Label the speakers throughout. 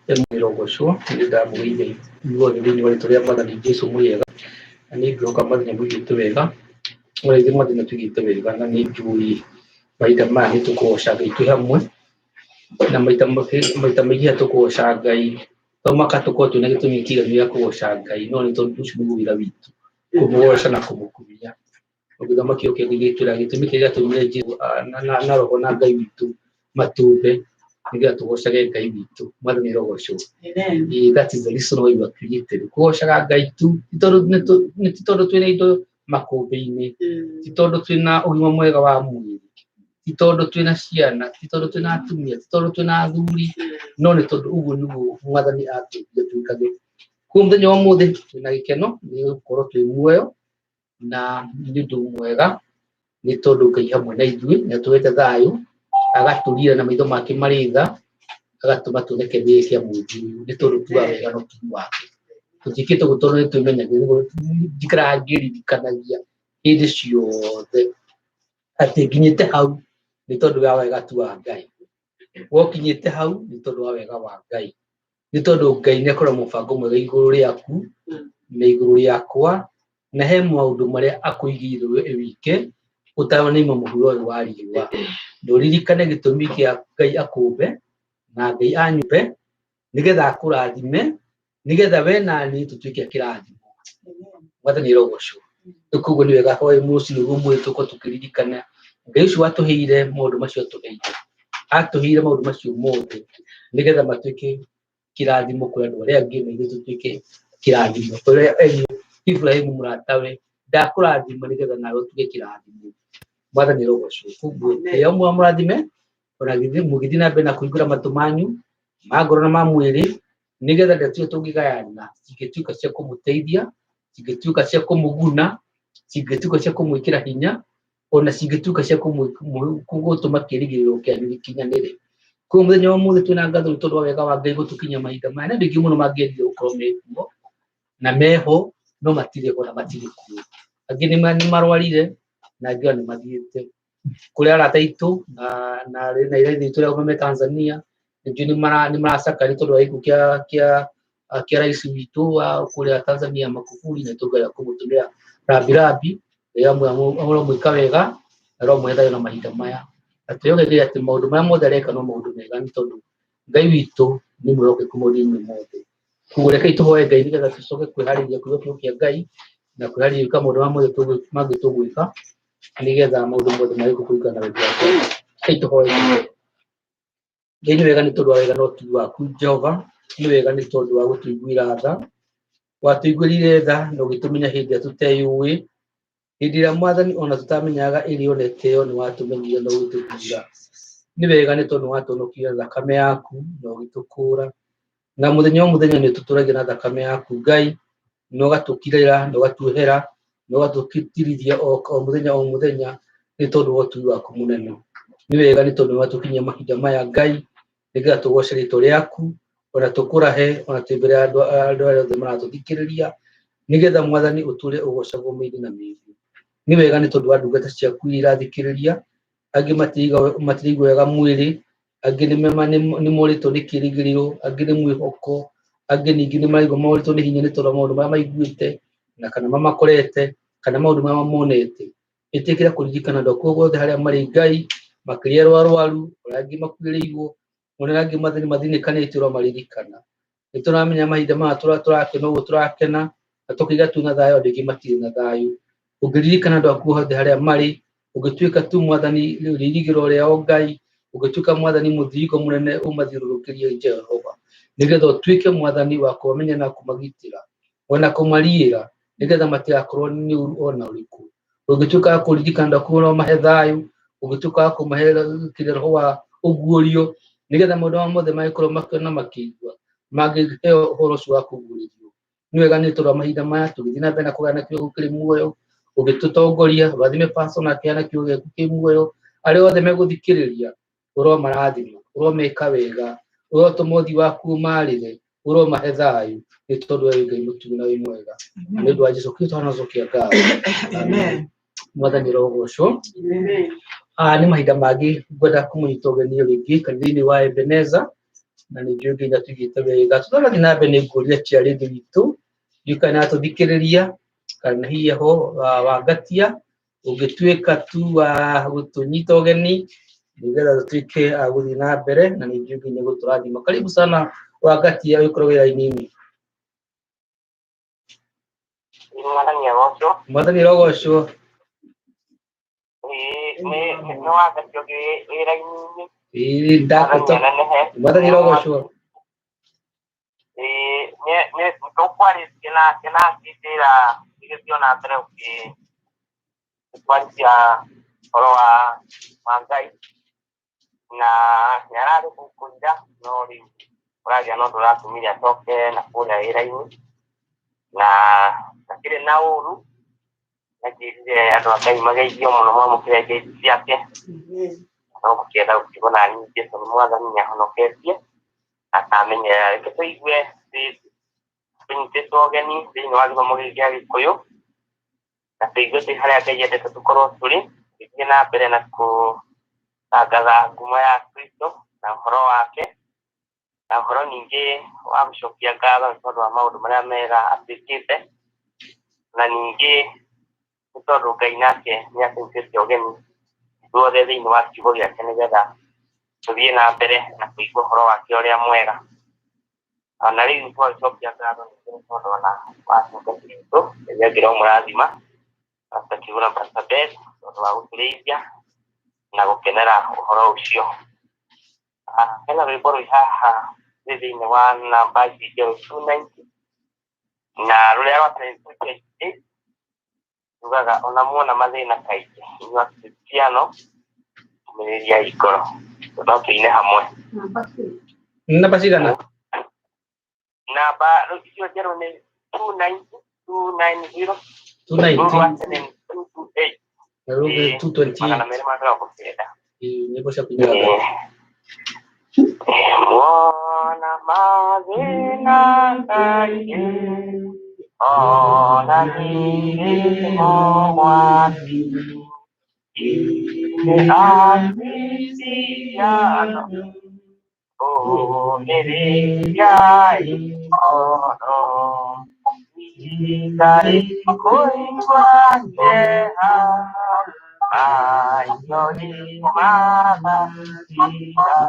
Speaker 1: Ĩrogocwo. Nĩ ndamũgeithia inyuothe thĩinĩ wa rĩtwa rĩa Mwathani Jesũ mwĩega, na nĩ ngwĩhoka Mwathani amũigĩte wega, ona ithuĩ Mwathani atũigĩte wega, na nĩ njũĩ mahinda maya nĩ tũkũgoca Ngai twĩ hamwe, na maita maita maingĩ tũkũgoca Ngai, to mũhaka tũkorwo twĩna gĩtũmi kĩiganu gĩa kũgoca Ngai, no nĩ tondũ ũcio nĩguo wĩra witũ, kũmũgoca na kũmũkumia. Ũngĩthoma kĩo kĩngĩ gĩtwĩra gĩtũmi kĩrĩa gĩatũmire Jesũ na roho na Ngai witũ matũmbe nĩgetha tũgocage Ngai witũ. Mwathani arogocwo. That is the reason why we were created. Kũgocaga Ngai tu ti tondũ ti tondũ twĩna indo makũmbĩ-inĩ, ti tondũ twĩna ũgima mwega wa mwĩrĩ, ti tondũ twĩna ciana, ti tondũ twĩna atumia, ti tondũ twĩna athuri, no nĩ tondũ ũguo nĩguo Mwathani atũmbire twĩkage. Koguo mũthenya wa ũmũthĩ twĩna gĩkeno nĩ gũkorwo twĩ muoyo, na nĩ ũndũ mwega nĩ tondũ Ngai hamwe na ithuĩ nĩ atũhete thayũ, agatũrira na maitho make marĩ tha, agatũma tuone kĩambĩrĩria kĩa mweri ũyũ nĩ tondũ tugaga wega na ũtugi wake. Tũtiĩkĩte ũguo tondũ nĩ twĩmenyagĩrĩra, njikaraga ngĩririkanagia hĩndĩ ciothe atĩ nginyĩte hau nĩ tondũ wa wega tu wa Ngai. Wokinyĩte hau nĩ tondũ wa wega wa Ngai. Nĩ tondũ Ngai nĩ akoragwo mũbango mwega igũrũ rĩaku na igũrũ rĩakwa, na he maũndũ marĩa akũigĩire we wike ũtanaima mũhuro ũyũ wa riũa. Na ũririkane gĩtũmi kĩa Ngai akũmbe na Ngai anyũmbe nĩgetha akũrathime, nĩgetha we na niĩ tũtuĩke kĩrathimo. Mwathani arogocwo. Rĩu koguo nĩ wega hwaĩ rũcinĩ rũmwe tũkorwo tũkĩririkana Ngai ũcio watũheire maũndũ macio atũheire, atũheire maũndũ macio mothe nĩgetha matuĩke kĩrathimo kũrĩ andũ arĩa angĩ na ithuĩ tũtuĩke kĩrathimo. Ũrĩa erire Iburahĩmu mũratawe, ndakũrathima nĩgetha nawe ũtuĩke kĩrathimo. Mwathani arogocwo. Koguo Ngai amũrathime ona mũgĩthiĩ na mbere na kũhingũra matũ manyu ma ngoro na ma mwĩrĩ, nĩgetha ndeto iria tũngĩgayana cingĩtuĩka cia kũmũteithia, cingĩtuĩka cia kũmũguna, cingĩtuĩka cia kũmwĩkĩra hinya, ona cingĩtuĩka cia gũtũma kĩĩrĩgĩrĩro kĩanyu gĩkinyanĩre. Koguo mũthenya wa ũmũthĩ twĩna ngatho nĩ tondũ wa wega wa Ngai gũtũkinyia mahinda maya. Nĩ andũ aingĩ mũno mangĩendire gũkorwo mekuo na meho no matirĩ ho na matirĩ kuo. Angĩ nĩ marwarire na angĩ ona nĩ mathiĩte. Kũrĩ arata aitũ na na ithe witũ ũrĩa me Tanzania, ningĩ nĩ maracakaya nĩ tondũ wa gĩkuũ kĩa rais witũ wa kũrĩa Tanzania Magufuli, na tũngĩenda kũmũtũmĩra rambirambi, Ngai aromwĩka wega na aromũhe thayũ na mahinda maya. Na twĩhoke atĩ maũndũ marĩa mothe areka no maũndũ mega nĩ tondũ Ngai witũ nĩ mwĩhokeku maũndũ-inĩ mothe. Koguo rekei tũhoe Ngai nĩgetha tũcoke kwĩharĩria kũigua kiugo kĩa Ngai na kwĩharĩria gwĩka maũndũ marĩa mothe mangĩ tũgwĩka nĩgetha maũndũ mothe magĩrĩirwo kũringana na wendi wa Ngai. Rekei tũhoe Ngai. Ngai nĩ wega nĩ tondũ wa wega na ũtugi waku Jehova, nĩ wega nĩ tondũ wa gũtũiguĩra tha. Watũiguĩrire tha na ũgĩtũmenya hĩndĩ ĩrĩa tũteyũĩ, hĩndĩ ĩrĩa Mwathani ona tũtamenyaga ĩrĩ ona ĩtĩo nĩ watũmenyire na ũgĩtũthura. Nĩ wega nĩ tondũ nĩ watũhonokirie na thakame yaku na ũgĩtũkũra. Na mũthenya o mũthenya nĩ ũtũtũragia na thakame yaku Ngai, na ũgatũkirĩra na ũgatuohera na ũgatũtirithia o mũthenya o mũthenya nĩ tondũ wa ũtugi waku mũnene. Nĩ wega nĩ tondũ nĩ watũkinyia mahinda maya Ngai, nĩgetha tũgoce rĩtwa rĩaku, ona tũkũrahe, ona twĩ mbere ya andũ arĩa othe maratũthikĩrĩria, nĩgetha Mwathani ũtũre ũgocagwo mĩthĩ na mĩthĩ. Nĩ wega nĩ tondũ wa ndungata ciaku iria irathikĩrĩria, angĩ matiraigua wega mwĩrĩ, angĩ nĩ morĩtwo nĩ kĩrĩgĩrĩro, angĩ nĩ mwĩhoko, angĩ ningĩ nĩ maraigua morĩtwo nĩ hinya nĩ tondũ wa maũndũ marĩa maiguĩte na kana mamakorete, kana maũndũ marĩa monete. Ĩtĩkĩra kũririkana andũ aku othe harĩa marĩ Ngai, makĩria arĩa arwaru, arĩa angĩ makuĩrĩirwo, ona arĩa angĩ mathĩnĩkanĩte ũromaririkana. Nĩ tũramenya mahinda maya tũrakena ũguo tũrakena, na tũkaiga twĩna thayũ andũ aingĩ matirĩ na thayũ. Ũngĩririkana andũ aku othe harĩa marĩ, ũngĩtuĩka tu Mwathani rĩirigĩro rĩao Ngai, ũngĩtuĩka Mwathani mũthiringo mũnene ũmathiũrũrũkĩrie Jehova, nĩgetha ũtuĩke Mwathani wa kũmamenya na kũmagitĩra, ona kũmariĩra, nĩgetha matigakorwo nĩ ũru ona ũrĩkũ. Ũngĩtuĩka wa kũririkana andũ aku ũromahe thayũ, ũngĩtuĩka wa kũmahe kĩrĩa roho wa ũguũrio, nĩgetha maũndũ maya mothe mangĩkorwo makĩona makĩigua, mangĩheo ũhoro ũcio wa kũguũrĩrio. Nĩ wega nĩ tondũ wa mahinda maya tũgĩthiĩ na mbere na kũgayana kiugo kĩrĩ muoyo, ũgĩtũtongoria, ũrathime pastor na akĩheana kiugo gĩaku kĩ muoyo, arĩa othe megũthikĩrĩria, ũromarathima, ũromeka wega, ũrotũma ũthiũ waku ũmarĩre, ũromahe thayũ, nĩ tondũ we wĩ Ngai mũtugi na wĩ mwega. Na nĩ ũndũ wa Jesu Kristo hanacokia ngatho.
Speaker 2: Amen.
Speaker 1: Mwathani arogocwo.
Speaker 2: Amen.
Speaker 1: Ah, nĩ mahinda mangĩ ngwenda kũmũnyita ũgeni rĩngĩ kanitha-inĩ wa Ebeneza. Na nĩ njũĩ Ngai nĩatũigĩte wega. Tũtanathiĩ na mbere nĩ ngũria chairlady witũ, ndiũĩ kana nĩaratũthikĩrĩria kana hihi ho wangatia ũngĩtuĩka tu wa gũtũnyita ũgeni nĩgetha tũtuĩke a gũthiĩ na mbere, na nĩ njũĩ Ngai nĩegũtũrathima. Karibu sana wangatia, ũgĩkorwo wĩ raini-inĩ.
Speaker 2: Mwathani agocwo.
Speaker 1: Mwathani arogocwo.
Speaker 2: Nĩ wangatio wĩra-inĩ.
Speaker 1: Ĩĩ ndakũta. Mwathani arogocwo.
Speaker 2: Nĩ tũkwarĩtie nake na akĩnjĩra gĩgĩthiĩ ona mbere ũgĩtwarithia ũhoro wa Ngai, na nĩ ararĩ gũkũ ira, no rĩu ũragĩa na ũndũ ũratũmire acoke na kũrĩa wĩra-inĩ, na akĩrĩ na ũru, anjĩrire andũ a Ngai mageithio mũno mamũkĩre ngeithi ciake, no gũkĩenda gũkiuga na niĩ Jesũ nĩ Mwathani nĩ ahonoketie akamenyerera. Reke tũigue tũnyitĩtwo ũgeni thĩinĩ wa gĩthomo gĩkĩ gĩa Gĩkũyũ, na tũigue twĩ harĩa Ngai endete tũkorwo tũrĩ, tũgĩthiĩ na mbere na kũtangatha ngumo ya Kristo na ũhoro wake, na ũhoro ningĩ wa gũcokia ngatho nĩ tondũ wa maũndũ marĩa mega atwĩkĩte, na ningĩ nĩ tondũ Ngai nake nĩ atũnyitĩte ũgeni ithuothe thĩinĩ wa kiugo gĩake nĩgetha tũthiĩ na mbere na kũigua ũhoro wake ũrĩa mwega. Na rĩu twagĩcokia ngatho ningĩ nĩ tondũ ona wa tungati witũ, Ngai angĩromũrathima, Pastor Kiguna, Pastor Ben, tondũ wa gũtũrĩithia na gũkenera ũhoro ũcio. Hena rwĩmbo rwĩ haha rwĩ thĩinĩ wa namba ici njerũ 290 na rũrĩa rwa 228 rugaga ona muona mathĩna kaingĩ inyuĩ Akristiano ũmĩrĩriai ngoro. No tũine hamwe.
Speaker 1: Namba cigana?
Speaker 2: Namba rĩu icio njerũ nĩ 290 290
Speaker 1: 290
Speaker 2: rũrũ rwa tene nĩ 228.
Speaker 1: Na rũngĩ 228.
Speaker 2: 290.
Speaker 1: Nyĩmbo cia kũinĩra Ngai.
Speaker 2: Mwana mathĩna kaingĩ ona ningĩ mogwati inĩ Akristiano ũmĩrĩriai ngoro ikarĩ kũigua kĩeha maithori magathira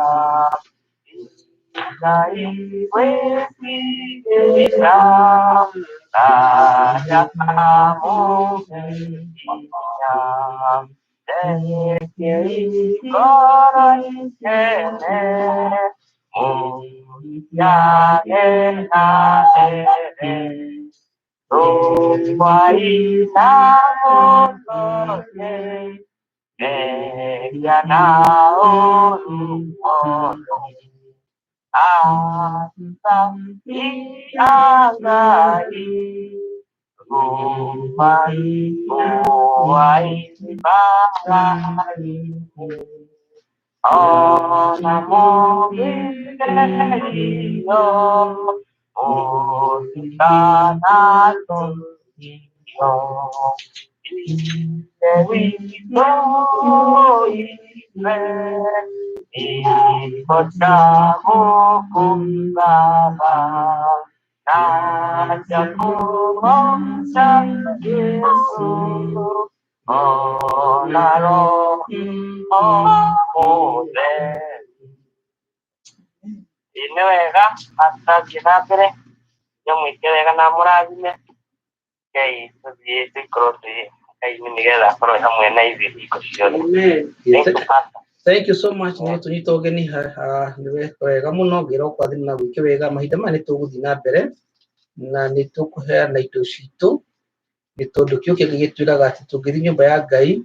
Speaker 2: Ngai gwĩtigĩra na akamuhe hinya ngoro ikene mũiage na mbere rũkwaina mũthoke mehia na ũru wothe Asa Ngai Rumai Ona mũgĩgerio mũtikanatũgio Ithe witũ ithe ikota gũkũgaba na kũgoca Jesũ ona Roho Mũtheru. Ĩĩ nĩ wega athiĩ na mbere nyamwĩke wega na mũrathime Ngai tũthiĩ tũikorwo twĩ Ngai-inĩ nĩgetha akorwo hamwe na ithuĩ hingo ciothe. Thank you, Pastor.
Speaker 1: Thank you so much. Nĩ tũnyita ũgeni nĩ wega mũno ngĩra ũkwathima na gwĩke wega. Mahinda maya nĩ tũgũthiĩ na mbere na nĩ tũkũheana indo citũ nĩ tondũ kĩo kĩngĩ gĩtwĩraga atĩ tũngĩthiĩ nyũmba ya Ngai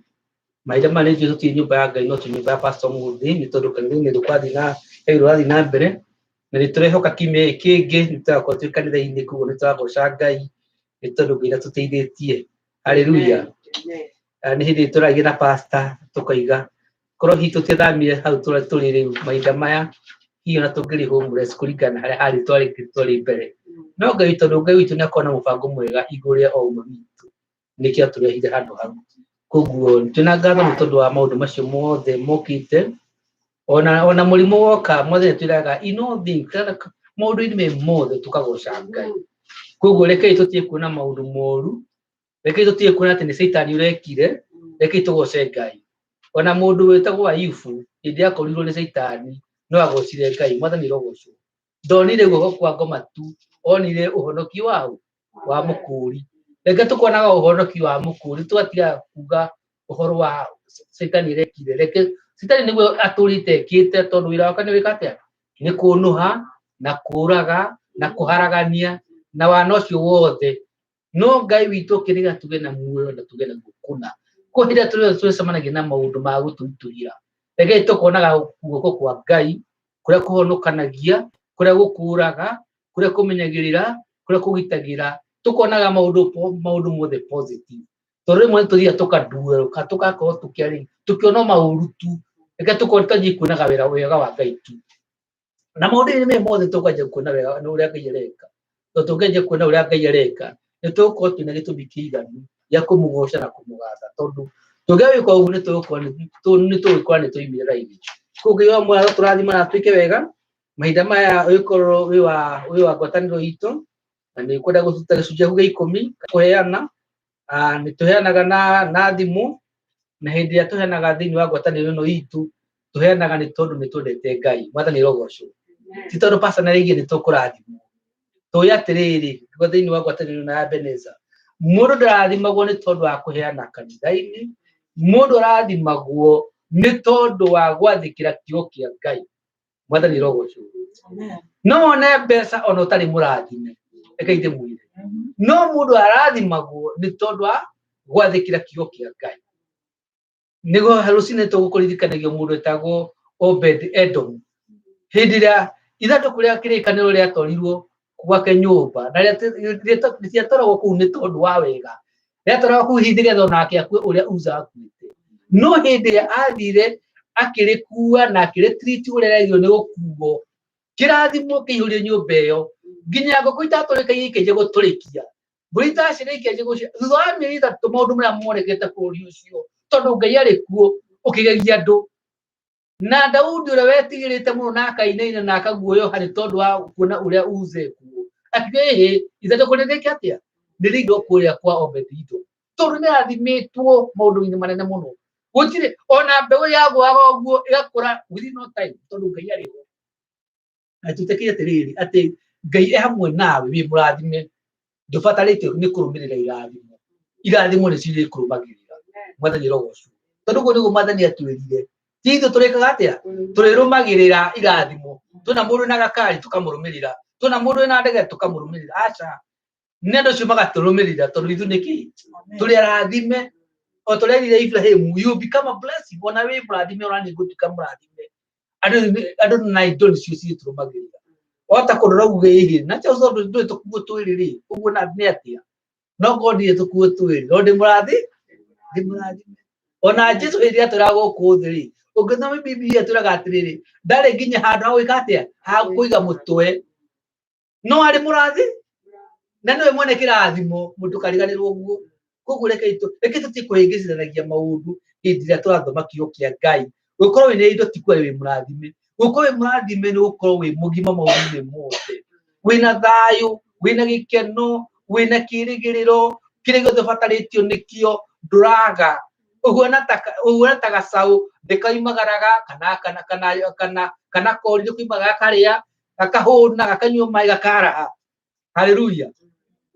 Speaker 1: mahinda maya nĩ njũĩ tũtirĩ nyũmba ya Ngai no twĩ nyũmba ya Pastor Mũthĩ nĩ tondũ kanitha-inĩ tũkwathiĩ na hei rũrathiĩ na mbere na nĩ tũrehoka kiumia gĩkĩ kĩngĩ nĩ tũgakorwo twĩ kanitha-inĩ koguo nĩ tũragoca Ngai nĩ tondũ Ngai nĩatũteithĩtie. Haleluya. Nĩ hĩndĩ tũragia na pastor tũkoiga korwo hihi tũtiathamire hau tũrĩ rĩu mahinda maya hihi ona tũngĩrĩ homeless kũringana na harĩa harĩ twarĩ twarĩ mbere, no Ngai tondũ Ngai witũ nĩ akoragwo na mũbango mwega igũrũ rĩa o ũmwe witũ nĩkĩo atũrehire handũ hau. Koguo twĩna ngatho nĩ tondũ wa maũndũ macio mothe mokĩte Ona mũrimũ woka, Mwathani atwĩraga in all things, maũndũ-inĩ me mothe tũkagoca Ngai. Koguo rekei tũtige kuona maũndũ moru, rekei tũtige kuona atĩ nĩ Caitani ũrekire, rekei tũgoce Ngai. Ona mũndũ wĩtagwo Ayubu, hĩndĩ ĩrĩa akorirwo nĩ Caitani, no agocire Ngai. Mwathani arogocwo. Ndonire guoko kwa ngoma tu, onire ũhonokio waũ wa mũkũri. Reke tũkonaga ũhonokio wa mũkũri, tũgatiga kuga ũhoro wa Caitani arekire. Reke Caitani nĩguo atũrĩte ekĩte, tondũ wĩra wake nĩ wĩka atĩa? Nĩ kũnũha na kũraga na kũharagania na wana ũcio wothe. No Ngai witũ okĩrĩga tuge na muoyo na tuge na kũna. Kwa hĩndĩ ĩrĩa tũrĩ tũcemanagia na maũndũ ma gũtũritũhĩra, rekei tũkonaga guoko kwa Ngai kũrĩa kũhonokanagia, kũrĩa gũkũraga, kũrĩa kũmenyagĩrĩra, kũrĩa kũgitagĩra, tũkonaga maũndũ mothe positive. Tondũ rĩmwe nĩ tũthiaga tũkanduĩrũka, tũgakorwo tũkĩarĩ tũkĩona maũru tu, reke tũkorwo twanjie kuonaga wĩra wega wa Ngai tu. Na maũndũ-inĩ me mothe tũkwanjia kuona wega ũrĩa Ngai areka. Tondũ tũngĩanjia kuona ũrĩa Ngai areka, nĩ tũgũkorwo twĩna gĩtũmi kĩiganu gĩa kũmũgoca na kũmũgatha, tondũ tũngĩgĩka ũguo nĩ tũgũkorwo nĩ twaumire raini. Koguo Ngai wa muoyo tũrathima na twĩke wega mahinda maya, ũgĩkorwo wĩ wa ngwatanĩro itũ na nĩ ũkwenda gũruta gĩcunjĩ gĩaku gĩa ikũmi kũheana, nĩ tũheanaga na thimũ, na hĩndĩ ĩrĩa tũheanaga thĩinĩ wa ngwatanĩro ĩno itũ, tũheanaga nĩ tondũ nĩ twendete Ngai. Mwathani arogocwo. Ti tondũ personally nĩ tũkũrathimwo. Tũĩ atĩrĩrĩ, thĩinĩ wa ngwatanĩro ĩno ya Ebenezer, mũndũ ndarathimagwo nĩ tondũ wa kũheana kanitha-inĩ, mũndũ arathimagwo nĩ tondũ wa gwathĩkĩra kiugo kĩa Ngai. Mwathani arogocwo. No wone mbeca ona ũtarĩ mũrathime, reke ndĩmwĩre, no mũndũ arathimagwo nĩ tondũ wa gwathĩkĩra kiugo kĩa Ngai. Nĩguo rũcinĩ tũgũkũririkanagia mũndũ wĩtagwo Obed Edom, hĩndĩ ĩrĩa ithandũkũ rĩa kĩrĩkanĩro rĩatwarirwo gwake nyũmba, na rĩtiatwaragwo kũu nĩ tondũ wa wega, rĩatwaragwo kũu hihi nĩgetha onake akue ũrĩa Uza akuĩte. No hĩndĩ ĩrĩa athire akĩrĩkua na akĩrĩtiriti ũrĩa rĩagĩrĩirwo nĩ gũkuo, kĩrathimo kĩihũrie nyũmba ĩyo, nginya ngũkũ itatũrĩkagia ikĩanjia gũtũrĩkia, mbũri itacĩrĩ ikĩanjia gũciara. Thutha wa mĩeri 3 maũndũ marĩa monekete bũrũri ũcio, tondũ Ngai arĩ kuo, ũkĩgegia andũ. Na Daudi ũrĩa wetigĩrĩte mũno na akainaina na akaguoyoha nĩ tondũ wa kuona ũrĩa Uza ekuo, akiuga ĩhĩ, ithandũkũ rĩrĩke atĩa? Nĩ rĩigwo kũrĩa kwa Obed-Edom, tondũ nĩ arathimĩtwo maũndũ-inĩ manene mũno. Gũtirĩ ona mbegũ yagũaga ũguo ĩgakũra within no time, tondũ Ngai arĩ ho. Na tũtĩkĩre atĩrĩrĩ, atĩ Ngai e hamwe nawe, wĩ mũrathime, ndũbatarĩtio nĩ kũrũmĩrĩra irathimo. Irathimo nĩ cirĩkũrũmagĩrĩra. Mwathani arogocwo. Tondũ ũguo nĩguo Mwathani atwĩrire. Ti ithuĩ tũrĩkaga atĩa? Tũrĩrũmagĩrĩra irathimo. Tuona mũndũ wĩna gakari tũkamũrũmĩrĩra, tuona mũndũ wĩna ndege tũkamũrũmĩrĩra. Aca, nĩ andũ acio magatũrũmĩrĩra, tondũ ithuĩ nĩkĩ tũrĩ arathime. O ta ũrĩa erire Ibrahim, you become a blessing. Ona wĩ mũrathime, ona niĩ ngũtuĩka mũrathime. Andũ na indo nĩcio cirĩtũrũmagĩrĩra. Wahota kũrora uge ĩhĩ, na tondũ ndũrĩ tũkuo twĩrĩ rĩ, ũguo na nĩ atĩa? No korwo ndirĩ tũkuo twĩrĩ, no ndĩ mũrathime. Ona Jesu hĩndĩ ĩrĩa atũraga gũkũ thĩ rĩ, ũngĩthoma Bibilia ĩtwĩraga atĩrĩrĩ, ndarĩ nginya handũ ha gwĩka atĩa? Ha kũiga mũtwe. No arĩ mũrathi, na nĩwe mwene kĩrathimo, mũndũkariganĩrwo ũguo. Koguo reke tũtige kũhĩngĩcithanagia maũndũ hĩndĩ ĩrĩa tũrathoma kiugo kĩa Ngai. Gũkorwo wĩna indo ti kuga wĩ mũrathime. Gũkorwo wĩ mũrathime nĩ gũkorwo wĩ mũgima maũndũ-inĩ mothe, wĩna thayũ, wĩna gĩkeno, wĩna kĩrĩgĩrĩro, kĩrĩa gĩothe ũbatarĩtio nĩkĩo ndũraga. Ũhuana ta gacaũ ndĩkoimagaraga kana kori nĩkoimagara gakarĩa, gakahũna, gakanyua maĩ, gakaraha. Haleluya.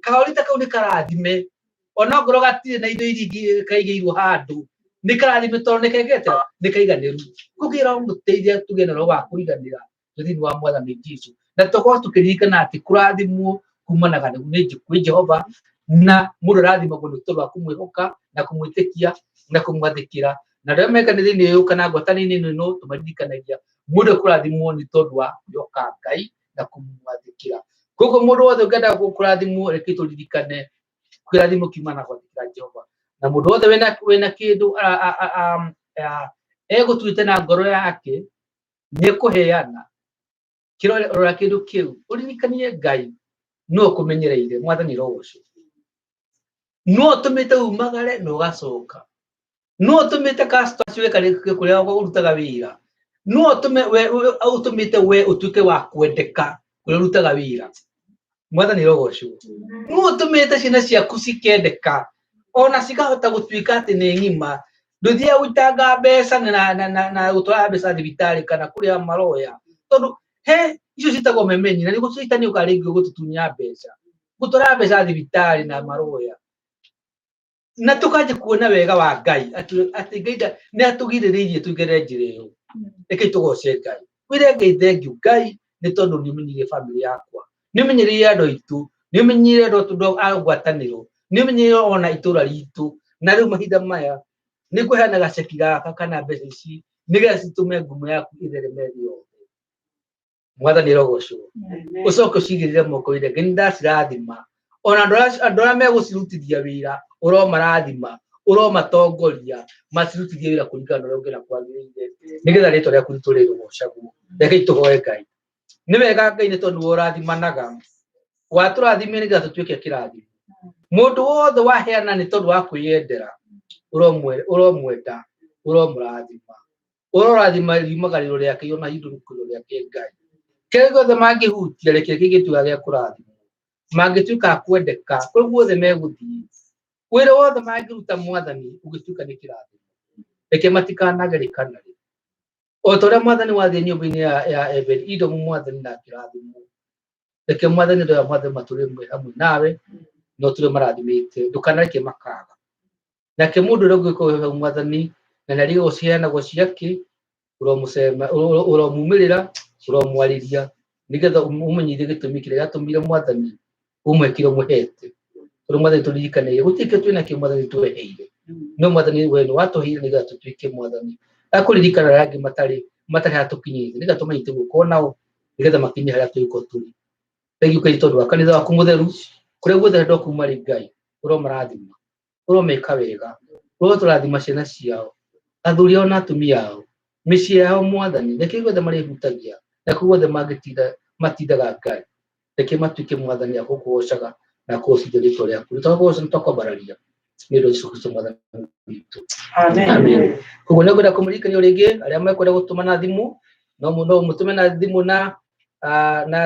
Speaker 1: Kaori ta kau nĩ karathime, onokorwo gatirĩ na indo iria ingĩ kaigĩirwo handũ, nĩ karathime tondũ nĩ kekete nĩ kaiganĩru. Koguo ĩramũteithia tũgĩe na roho wa kũiganĩra thĩinĩ wa Mwathani Jesu, na tũkorwo tũkĩririkana atĩ kũrathimwo kumanaga nĩ kwĩ Jehova, na mũndũ arathimagwo nĩ tondũ wa kũmwĩhoka na kũmwĩtĩkia na kũmwathĩkĩra. Na arĩa me kanitha-inĩ ũyũ kana ngwatanĩro-inĩ ĩno, tũmaririkanagia mũndũ ekũrathimwo nĩ tondũ wa kwĩhoka Ngai na kũmwathĩkĩra. Koguo mũndũ wothe ũngĩenda kũrathimwo, reke tũririkane kĩrathimo kiumana na gwathĩkĩra Jehova. Na mũndũ wothe wĩna kĩndũ egũtuĩte na ngoro yake nĩ ekũheana, rora kĩndũ kĩu, ũririkanie Ngai no ũkũmenyereire. Mwathani rogocwo. No ũtũmĩte umagare na ũgacoka, no ũtũmĩte customer acio kũrĩa ũrutaga wĩra. No ũtũme ũtũmĩte we ũtuĩke wa kwendeka kũrĩa ũrutaga wĩra. Mwathani rogocwo. No ũtũmĩte ciana ciaku cikendeka ona cikahota gũtuĩka atĩ nĩ ng'ima. Ndũthiaga gũitanga mbeca na gũtwara mbeca thibitarĩ kana kũrĩa maroya, tondũ he icio ciĩtagwo memenyi, na nĩguo caitani ũkaga rĩngĩ gũtũtunya mbeca, gũtwara mbeca thibitarĩ na maroya. Na tũkanjia kuona wega wa Ngai atĩ Ngai nĩ atũgirĩrĩirie tũingĩre njĩra ĩyo. Rekei tũgoce Ngai. Wĩre Ngai thengiũ Ngai nĩ tondũ nĩ ũmenyereire bamĩrĩ yakwa, nĩ ũmenyereire andũ aitũ, nĩ ũmenyereire andũ a ngwatanĩro, nĩ ũmenyereire ona itũra ritũ. Na rĩu mahinda maya nĩ ngũheana gaceki gaka kana mbeca ici nĩgetha citũme ngumo yaku ĩthereme thĩ yothe. Mwathani rogocwo. Ũcoke ũcigĩrĩre moko wĩre Ngai nĩ ndacirathima. Ona andũ arĩa megũcirutithia wĩra ũromarathima, ũromatongoria macirutithie wĩra kũringana na ũrĩa ũngĩona kwagĩrĩire, nĩgetha rĩtwa rĩaku rĩtũre rĩgocagwo. Rekei tũhoe Ngai. Nĩ wega Ngai nĩ tondũ nĩwe ũrathimanaga, watũrathimire nĩgetha tũtuĩke kĩrathimo. Mũndũ wothe waheana nĩ tondũ wa kwĩyendera, ũromwenda, ũromũrathima, ũrorathima riumagarĩro rĩake ona hindũrũkĩro rĩake Ngai. Kĩrĩa gĩothe mangĩhutia reke gĩgĩtuĩka gĩa kũrathimwo, mangĩtuĩka a kwendeka kũrĩa guothe megũthiĩ, wĩra wothe mangĩruta Mwathani ũgĩtuĩka nĩ kĩrathimo. Reke matikanagerĩkana rĩ, o ta ũrĩa Mwathani wathiĩ nyũmba-inĩ ya Ebedi-Edomu Mwathani na akĩrathimwo. Reke Mwathani andũ aya mothe matũre hamwe nawe na ũtũre marathimĩte, ndũkanareke makaga. Nake mũndũ ũrĩa ũngĩkorwo hau Mwathani na nĩ arĩgwo ciheanagwo ciake, ũromumĩrĩra, ũromwarĩria nĩgetha ũmenyithie gĩtũmi kĩrĩa gĩatũmire Mwathani ũmwe kĩrĩa ũmũhete. Tondũ Mwathani tũririkane gũtirĩ kĩndũ twĩna kĩo Mwathani tweheire, no Mwathani we nĩ watũheire nĩgetha tũtuĩke Mwathani. Akũririkana arĩa angĩ matarĩ harĩa tũkinyĩte, nĩgetha tũmanyite guoko nao nĩgetha makinye harĩa tũgĩkorwo tũrĩ. Thengiũ Ngai tondũ wa kanitha waku mũtheru, kũrĩa guothe andũ aku marĩ Ngai, ũromarathima, ũromeka wega, ũrotũrathima ciana ciao, athuri ao na atumia ao, mĩciĩ yao Mwathani, reke guothe marĩhutagia na kũu guothe mangĩtinda matindaga Ngai, reke matuĩke Mwathani a gũkũgocaga na kũgocithia rĩtwa rĩaku. Nĩ twakũgoca nĩ twakwambararia nĩ ũndũ wa Jesũ Kristo Mwathani witũ. Amen. Koguo nĩ ngwenda kũmũririkania o rĩngĩ arĩa mekwenda gũtũma na thimũ no mũtũme na thimũ na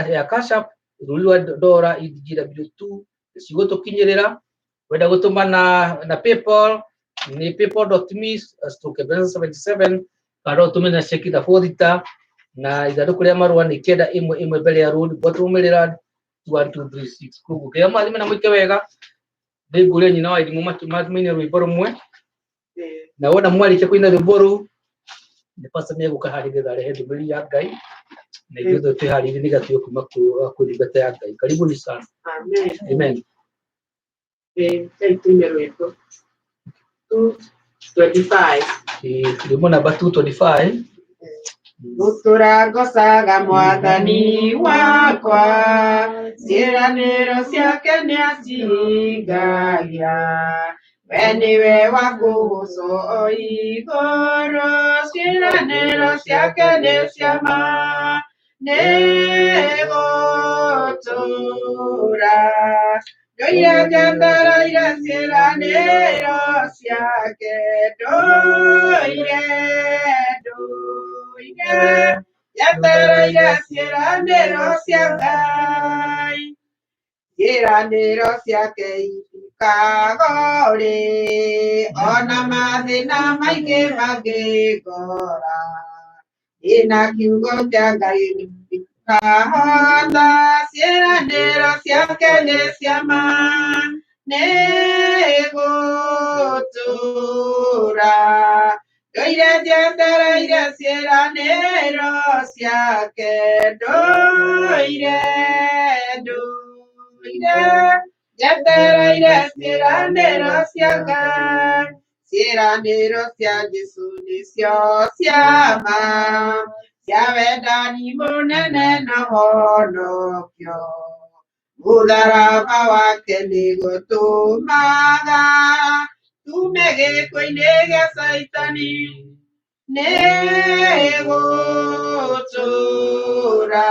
Speaker 1: ya Cash App rũri rwa dora EDGW2 cigũtũkinyĩrĩra. Wenda gũtũma na PayPal nĩ paypal.me/77 kana no ũtũme na ceki na bothita na ithandũkũ rĩa marũa nĩ 911 mbere ya road Baltimore Maryland 21236. Koguo kĩrĩa mwathime na mwĩke wega, ndĩngũria nyina wa irimũ maine rwĩmbo rũmwe, na wona mwarĩkia kũina rwĩmbo rũu nĩ pastor nĩegũka haha nĩgetha arehe ndũmĩrĩri ya Ngai na ithuĩ twĩharĩrie nĩgetha tuge kuma kwĩ ndungata ya Ngai. Karibuni sana.
Speaker 3: Amen.
Speaker 1: Amen.
Speaker 3: Tuine rwĩmbo 225.
Speaker 1: Rwĩmbo namba 225.
Speaker 3: Gũtũra ngocaga Mwathani wakwa, ciĩranĩro ciake nĩacihingagia. We nĩwe wa kũgocwo o igũrũ, ciĩranĩro ciake nĩ cia ma. Nĩgũtũra ndũire njetereire ciĩranĩro ciake, ndũire ndũire njetereire ciĩranĩro cia Ngai. Ciĩranĩro ciake itikagorĩ, ona mathĩna maingĩ mangĩngora. Ina kiugo kĩa Ngai ndikahota, ciĩranĩro ciake nĩ cia ma. Nĩgũtũra ndũire njetereire ciĩranĩro ciake, ndũire ndũire njetereire ciĩranĩro cia Ngai. Ciĩranĩro cia Jesũ nĩcio cia ma, cia wendani mũnene na honokio. Mũtharaba wake nĩgũtũmaga tume gĩkuũ-inĩ gĩa Caitani. Nĩgũtũra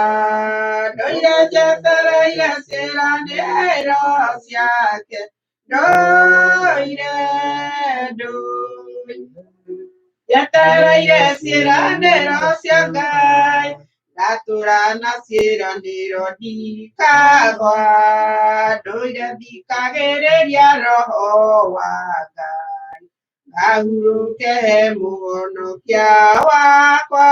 Speaker 3: ndũire njetereire ciĩranĩro ciake, ndũire ndũire Njetereire ciĩranĩro cia Ngai, ngatũra na ciĩranĩro ndikagwa, ndũire thikagĩrĩria Roho wa Ngai, ngahurũke he Mũhonokia wakwa,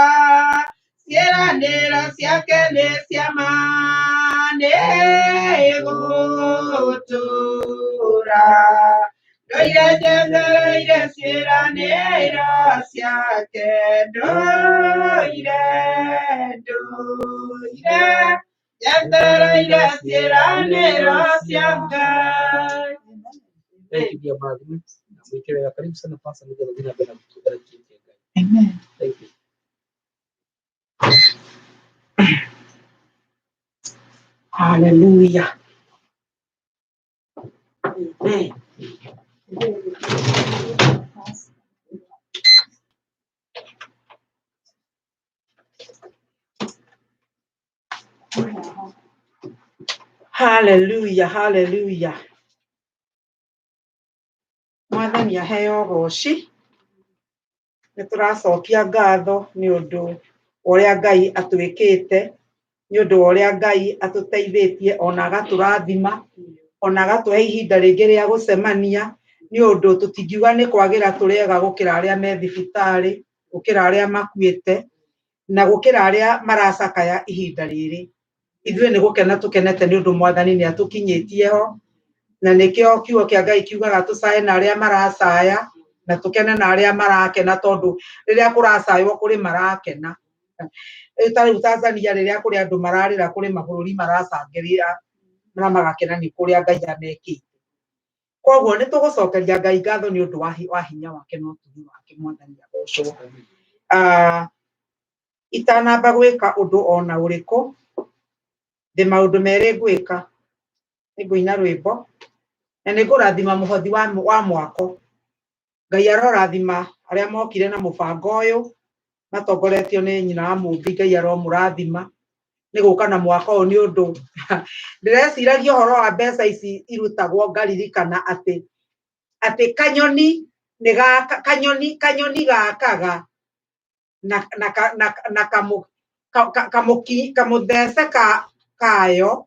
Speaker 3: ciĩranĩro ciake nĩ cia ma, nĩ igũtũũra. Ndũire njetereire ciĩranĩro ciake, ndũire, ndũire njetereire ciĩranĩro cia Ngai.
Speaker 1: Thank you, dear Mother. Na mwike wega. Karibu sana Pastor, nĩgetha ũthiĩ na mbere na gũtũngana kiugo kĩa Ngai.
Speaker 4: Amen.
Speaker 1: Thank you.
Speaker 4: Hallelujah. Amen. Hallelujah, hallelujah. Mwathani aheo ũgoci. Nĩ tũracokia ngatho nĩ ũndũ wa ũrĩa Ngai atwĩkĩte, nĩ ũndũ wa ũrĩa Ngai atũteithĩtie ona agatũrathima, ona agatũhe ihinda rĩngĩ rĩa gũcemania, nĩ ũndũ tũtingiuga nĩ kwagĩra tũrĩega gũkĩra arĩa me thibitarĩ, gũkĩra arĩa makuĩte, na gũkĩra arĩa maracakaya ihinda rĩrĩ. Ithuĩ nĩ gũkena tũkenete nĩ ũndũ Mwathani nĩ atũkinyĩtie ho, na nĩkĩo kiugo kĩa Ngai kiugaga tũcae na arĩa maracaya, na tũkene na arĩa marakena, tondũ rĩrĩa kũracaywo kũrĩ marakena. Rĩu ta rĩu Tanzania rĩrĩa kũrĩ andũ mararĩra, kũrĩ mabũrũri maracangĩrĩra na magakena nĩ kũrĩa Ngai amekĩte. Koguo nĩ tũgũcokeria Ngai ngatho nĩ ũndũ wa hinya wake na ũtugi wake. Mwathani agocwo. Itanamba gwĩka ũndũ ona ũrĩkũ, ndĩ maũndũ merĩ ngwĩka. Nĩ ngũina rwĩmbo na nĩ ngũrathima mũhothi wa mwako. Ngai arorathima arĩa mokire na mũbango ũyũ matongoretio nĩ nyina wa Mũmbi. Ngai aromũrathima nĩ gũka na mwaka ũyũ, nĩ ũndũ ndĩreciragia ũhoro wa mbeca ici irutagwo, ngaririkana atĩ kanyoni nĩ gaka, kanyoni, kanyoni gakaga na kamũthece kayo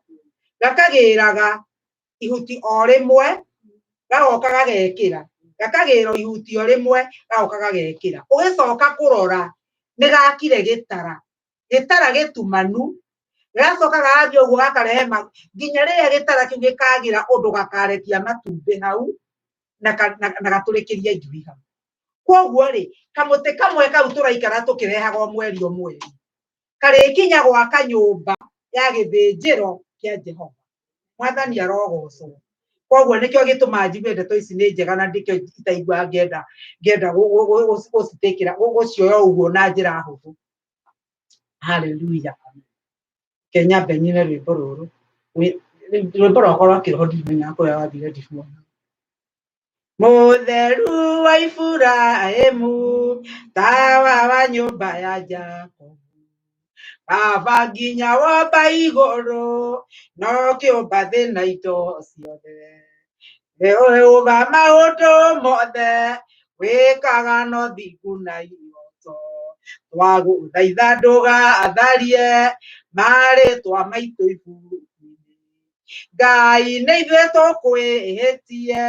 Speaker 4: gakagĩraga ihuti o rĩmwe, gagoka gagekĩra, gakagĩra ihuti o rĩmwe, gagoka gagekĩra. Ũgĩcoka kũrora nĩ gakire gĩtara, gĩtara gĩtumanu, gacoka gagathiĩ ũguo gakarehe nginya rĩrĩa gĩtara kĩu gĩkagĩra ũndũ gakarekia matumbĩ hau na gatũrĩkĩrie njui hau. Koguo rĩ, kamũtĩ kamwe kau tũraikara tũkĩrehaga o mweri o mweri, karĩkinya gwaka nyũmba ya gĩthĩnjĩro kĩa Jehova. Mwathani arogocwo. Koguo nĩkĩo gĩtũmaga njigue ndeto ici nĩ njega, na nĩkĩo itaiguaga ngĩenda gũcitĩkĩra, gũcioya ũguo na njĩra hũthũ. Hallelujah. Reke nyambe nyine rwĩmbo rũrũ. Rwĩmbo rwakwa rwa kĩroho ndimenyaga kũrĩa rwathire ndiruona. Mũtheru wa Iburahĩmu, tawa wa nyũmba ya Jakubu, Baba nginya womba igũrũ, no kĩũmba thĩ na indo ciothe. Wĩũga maũndũ mothe, wĩkaga no thingu na ihoto. Twagũthaitha ndũgatharie marĩtwa maitũ ibuku-inĩ. Ngai nĩ ithuĩ tũkwĩhĩtie,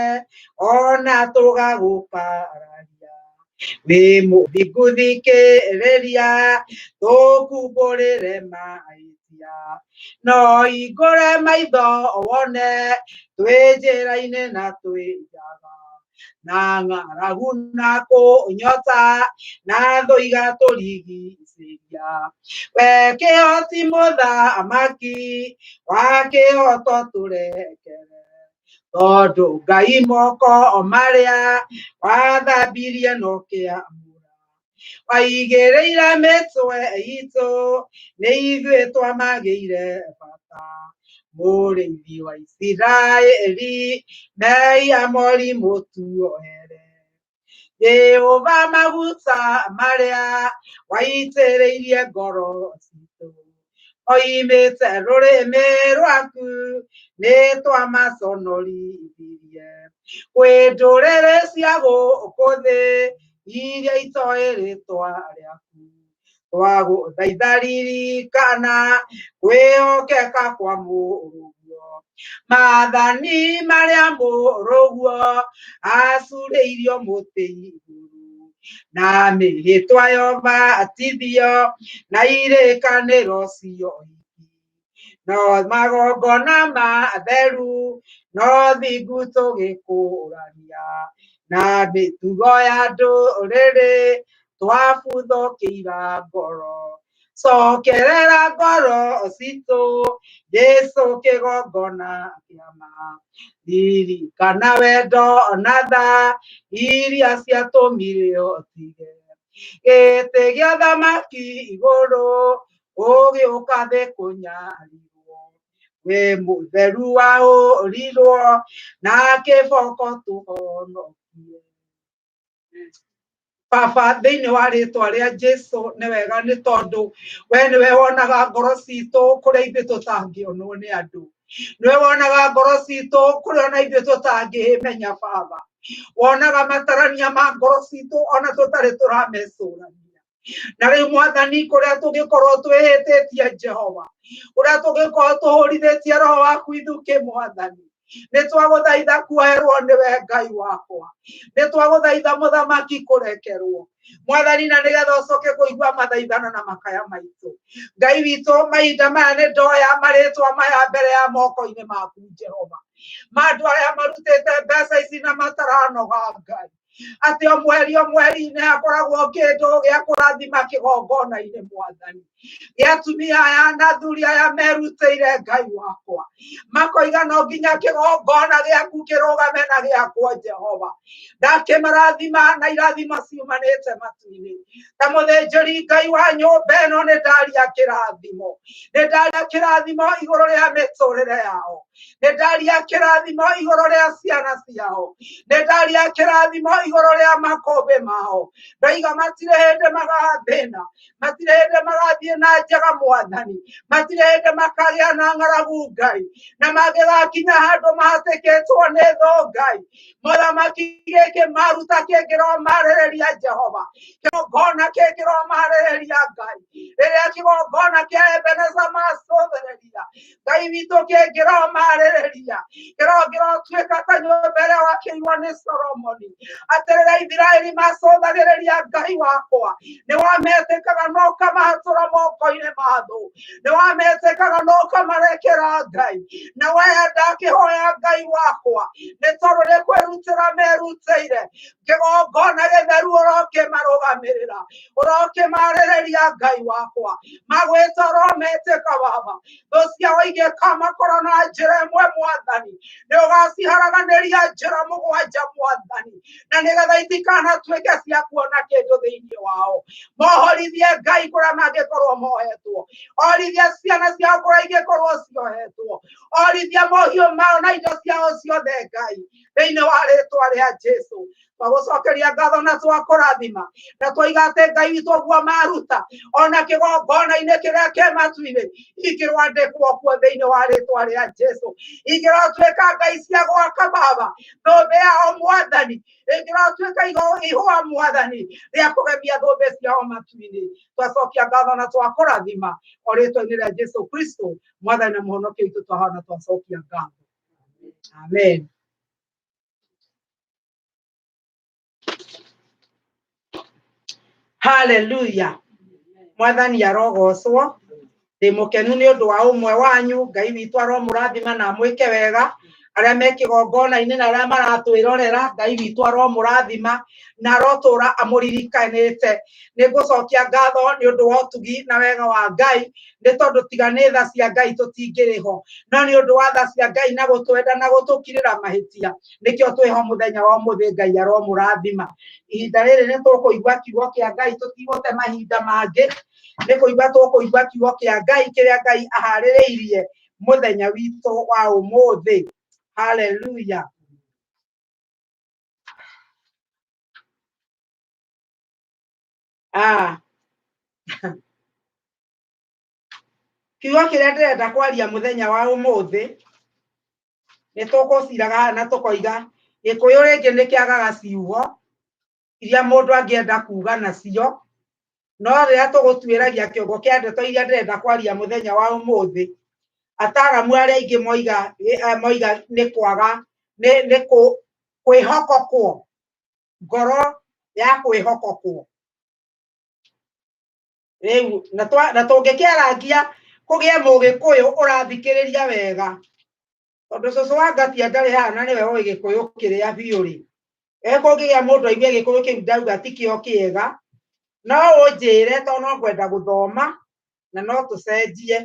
Speaker 4: ona tũgagũkararia. Wĩ mũthingu thikĩrĩria, tũkumbũrĩre mahĩtia. No hingũre maitho wone, twĩ njĩra-inĩ na twĩ njaga. Na ng'aragu na kũnyota, na thũ igatũrigicĩria. We kĩhoti mũthamaki, wa kĩhoto tũrekere. Tondũ Ngai moko marĩa wathambirie no kĩamũra. Waigĩrĩire mĩtwe itũ, nĩ ithuĩ twamagĩire bata. Mũrĩithi wa Isiraeli, mehia morimũ tuohere. Jehova maguta marĩa waitĩrĩirie ngoro citũ, oimĩte rũrĩmĩ rwaku, nĩ twamaconorithirie. Kwĩ ndũrĩrĩ cia gũkũ thĩ, Iria itoĩ rĩtwa rĩaku. Twagũthaitha ririkana kwĩhokeka kwa mũrũguo. Maathani marĩa mũrũguo acurĩirio mũtĩ igũrũ. Na mĩhĩtwa yobatithio na irĩkanĩro cioiki. No magongona matheru no thingu tũgĩkũrania na mĩtugo ya ndũrĩrĩ twabuthũkĩira ngoro. Cokerera ngoro citũ Jesũ kĩgongona kĩama. Ririkana wendo na tha iria ciatũmire ũtige. Gĩtĩ gĩa thamaki igũrũ ũgĩũka thĩ kũnyarirwo. Wĩ mũtheru wahũrirwo na kĩboko tũhonokie. Baba thĩinĩ wa rĩtwa rĩa Jesu nĩ wega nĩ tondũ we nĩwe wonaga ngoro citũ kũrĩa ithuĩ tũtangĩonwo nĩ andũ. Nĩwe wonaga ngoro citũ kũrĩa ona ithuĩ tũtangĩmenya Baba. Wonaga matarania ma ngoro citũ ona tũtarĩ tũramecũrania. Na rĩu Mwathani kũrĩa tũngĩkorwo twĩhĩtĩtie Jehova, kũrĩa tũngĩkorwo tũhũrithĩtie roho waku ithukĩ Mwathani, nĩ twagũthaitha kuoherwo nĩwe Ngai wakwa. Nĩ twagũthaitha mũthamaki kũrekerwo. Mwathani na nĩgetha ũcoke kũigua mathaithana na makaya maitũ. Ngai witũ mahinda maya nĩ ndoya marĩtwa maya mbere ya moko-inĩ maku Jehova. Ma andũ arĩa marutĩte mbeca ici na mataranoga Ngai. Atĩ o mweri nĩ hakoragwo kĩndũ gĩa kũrathima kĩgongona-inĩ Mwathani. Gĩa atumia aya na athuri aya merutĩire Ngai wakwa. Makoiga no nginya kĩgongona gĩaku kĩrũgame na gĩakwo Jehova. Ndakĩmarathima na irathimo ciumanĩte matu-inĩ. Ta mũthĩnjĩri Ngai wa nyũmba ĩno nĩ ndaria kĩrathimo. Nĩ ndaria kĩrathimo igũrũ rĩa mĩtũrĩre yao. Nĩ ndaria kĩrathimo igũrũ rĩa ciana ciao. Nĩ ndaria kĩrathimo igũrũ rĩa makũmbĩ mao. Ndoiga matirĩ hĩndĩ magathĩna. Matirĩ hĩndĩ magathiĩ na njaga Mwathani. Matirĩ hĩndĩ makagĩa na ng'aragu Ngai. Na mangĩgakinya handũ mahatĩkĩtwo nĩ thũ Ngai. Mũthamaki gĩkĩ maruta kĩngĩromarĩrĩria Jehova. Kĩgongona kĩngĩromarĩrĩria Ngai. Rĩrĩa kĩgongona kĩa Ebeneza macũthĩrĩria. Ngai witũ kĩngĩromarĩrĩria. Kĩrongĩrotuĩka ta nyũmba ĩrĩa wakĩirwo nĩ Solomoni. Atĩ rĩrĩa Isiraeli macũthagĩrĩria Ngai wakwa, nĩ wametĩkaga na ũkamahatũra moko-inĩ ma thũ. Nĩ wametĩkaga na ũkamarekera Ngai. Na we ndakĩhoya Ngai wakwa, nĩ tondũ nĩ kwĩrutĩra merutĩire. Kĩgongona gĩtheru ũrokĩmarũgamĩrĩra, ũrokĩmarĩrĩria Ngai wakwa. Magwĩta ũrometĩka Baba. Thũ ciao ingĩkamakora na njĩra ĩmwe Mwathani, nĩ ũgaciharaganĩria njĩra mũgwanja Mwathani, na nĩgetha itikanatuĩke cia kuona kĩndũ thĩinĩ wao. Mohorithie Ngai kũrĩa mangĩkorwo mohetwo, orithie ciana ciao kũrĩa ingĩkorwo ciohetwo, orithie mohiũ mao na indo ciao ciothe Ngai, thĩinĩ wa rĩtwa rĩa Jesu. Twagũcokeria ngatho na twakũrathima na twoiga atĩ Ngai witũ ũguo maruta ona kĩgongona-inĩ kĩrĩa kĩ matu-inĩ ikĩrwandĩkwo kuo thĩinĩ wa rĩtwa rĩa Jesu. Ingĩrotuĩka Ngai cia gwaka Baba thũmbĩ yao Mwathani, ĩngĩrotuĩka ihũa Mwathani rĩa kũgemia thũmbĩ ciao matu-inĩ. Twacokia ngatho na twakũrathima o rĩtwa-inĩ rĩa Jesu Kristo Mwathani na Mũhonokia witũ twahoya na twacokia ngatho. Amen. Hallelujah. Mwathani arogocwo. Ndĩ mũkenu nĩ ũndũ wa ũmwe wanyu. Ngai witũ aromũrathima na amwĩke wega. Arĩa me kĩgongona-inĩ na arĩa maratwĩrorera, Ngai witũ aromũrathima na arotũra amũririkanĩte. Nĩ ngũcokia ngatho nĩ ũndũ wa ũtugi na wega wa Ngai, nĩ tondũ tiga nĩ tha cia Ngai tũtingĩrĩ ho. No nĩ ũndũ wa tha cia Ngai na gũtwenda na gũtũkirĩra mahĩtia, nĩkĩo twĩho mũthenya wa ũmũthĩ. Ngai aromũrathima. Ihinda rĩrĩ nĩ tũkũigua kiugo kĩa Ngai, tũtigũte mahinda mangĩ, nĩ kũigua tũkũigua kiugo kĩa Ngai kĩrĩa Ngai aharĩrĩirie mũthenya witũ wa ũmũthĩ. Hallelujah. Kiugo kĩrĩa ndĩrenda kwaria mũthenya wa ũmũthĩ, nĩ tũkũciraga haha na tũkoiga Gĩkũyũ rĩngĩ nĩ kĩagaga ciugo. iria mũndũ angĩenda kuga nacio, no rĩrĩa tũgũtuĩragia kĩongo kĩa ndeto iria ndĩrenda kwaria mũthenya wa ũmũthĩ, ataaramu arĩa aingĩ moiga moiga nĩ kwaga nĩ kwĩhokokwo, ngoro ya kwĩhokokwo. Rĩu na tũngĩkĩarangia kũgĩe mũgĩkũyũ ũrathikĩrĩria wega, tondũ cũcũ wa Ngatia ndarĩ haha na nĩwe ũĩ gĩkũyũ kĩrĩa biũ rĩ, kũngĩgĩa mũndũ aigue gĩkũyũ kĩu ndauga ti kĩo kĩega, no ũnjĩre tondũ no ngwenda gũthoma na no tũcenjie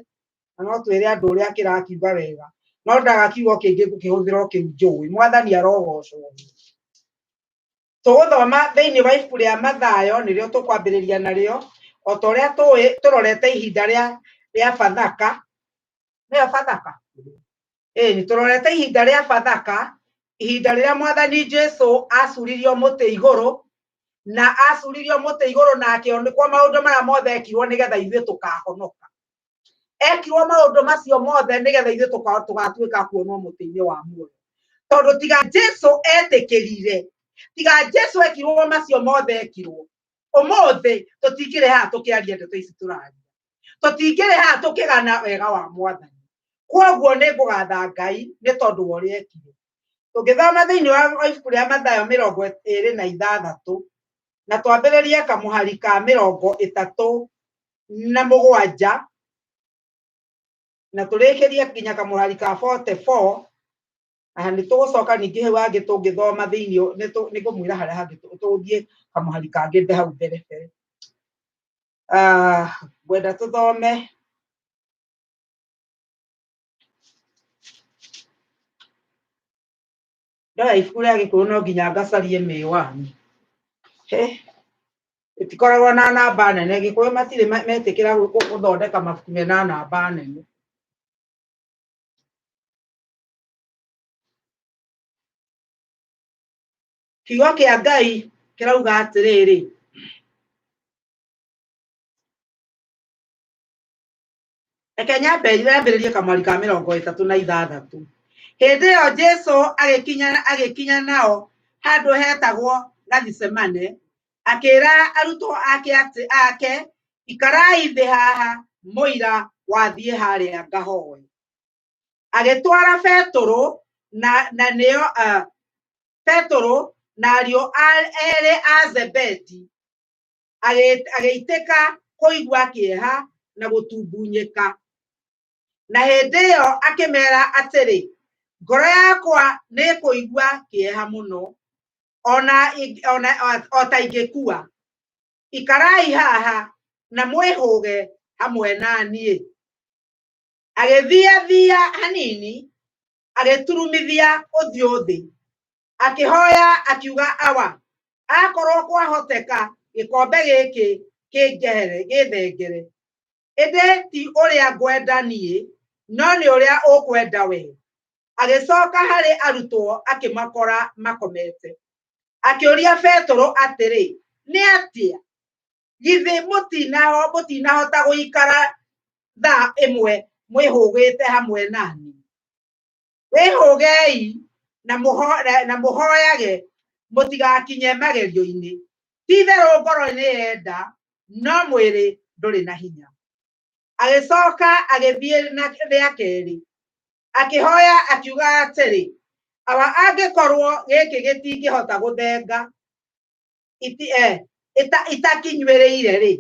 Speaker 4: na no twĩre andũ ũrĩa kĩrakiuga wega, no ndaga kiugo kĩngĩ ngũkĩhũthĩra o kĩu njũĩ. Mwathani arogocwo. Tũgũthoma thĩinĩ wa ibuku rĩa Mathayo nĩrĩo tũkwambĩrĩria narĩo, o ta ũrĩa tũĩ tũrorete ihinda rĩa Bathaka, nĩyo Bathaka? Ĩni, tũrorete ihinda rĩa Bathaka, ihinda rĩrĩa Mwathani Jesu acuririo mũtĩ igũrũ, na acuririo mũtĩ igũrũ na akĩonekwo maũndũ marĩa mothe ekirwo nĩgetha ithuĩ tũkahonoka. Ekirwo maũndũ macio mothe nĩgetha ithuĩ tũgatuĩka kuonwo mũtĩ-inĩ wa muoyo. Tondũ tiga Jesu etĩkĩrire, tiga Jesu ekirwo macio mothe ekirwo, ũmũthĩ tũtingĩrĩ haha tũkĩaria ndeto ici tũraria, tũtingĩrĩ haha tũkĩgana wega wa Mwathani. Kwoguo nĩ ngũgatha Ngai nĩ tondũ wa ũrĩa ekire. Tũngĩthoma thĩinĩ wa ibuku rĩa Mathayo 26 na twambĩrĩrie kamũhari ka 37 na tũrĩkĩrie nginya kamũhari ka 44, na nĩ tũgũcoka ningĩ hau hangĩ tũngĩthoma thĩinĩ, nĩ ngũmwĩra harĩa hangĩ tũgũthiĩ kamũhari kangĩ hau mbere mbere. Ngwenda tũthome ndoya ibuku rĩa Gĩkũyũ no nginya ngacarie mĩwani. Ĩtikoragwo na namba nene, Gĩkũyũ matirĩ metĩkĩra gũthondeka mabuku mena namba nene. Kiugo kĩa Ngai kĩrauga atĩrĩrĩ, reke nyambe nyambĩrĩrie kamwari ka 36. Hĩndĩ ĩyo Jesu agĩkinya nao handũ hetagwo Gathisemane, akĩra arutwo ake ake, ikarai thĩ haha mũira wathiĩ harĩa ngahoe. Agĩtwara Petũrũ na nĩo Petũrũ na ariũ erĩ a Zebedi, agĩitĩka kũigua kĩeha na gũtumbunyĩka. Na hĩndĩ ĩyo akĩmera atĩrĩ, ngoro yakwa nĩ kũigua kĩeha mũno, o ta ingĩkua. Ikarai haha na mwĩhũge hamwe na niĩ. Agĩthiathia hanini, agĩturumithia ũthiũ thĩ, akĩhoya akiuga, Awa, akorwo kwahoteka gĩkombe gĩkĩ kĩnjehere, gĩthengere, ĩndĩ ti ũrĩa ngwenda niĩ, no nĩ ũrĩa ũkwenda we. Agĩcoka harĩ arutwo akĩmakora makomete. Akĩũria Petũrũ atĩrĩ, nĩ atĩa? Githĩ mũtinahota gũikara thaa ĩmwe mwĩhũgĩte hamwe nani? Wĩhũgei na mũhoyage mũtigakinye magerio-inĩ. Ti-itherũ ngoro nĩyenda, no mwĩrĩ ndũrĩ na hinya. Agĩcoka agĩthiĩ rĩa kerĩ, akĩhoya akiuga atĩrĩ, Awa, angĩkorwo gĩkĩ gĩtingĩhota gũthenga itakinyuĩrĩire rĩ,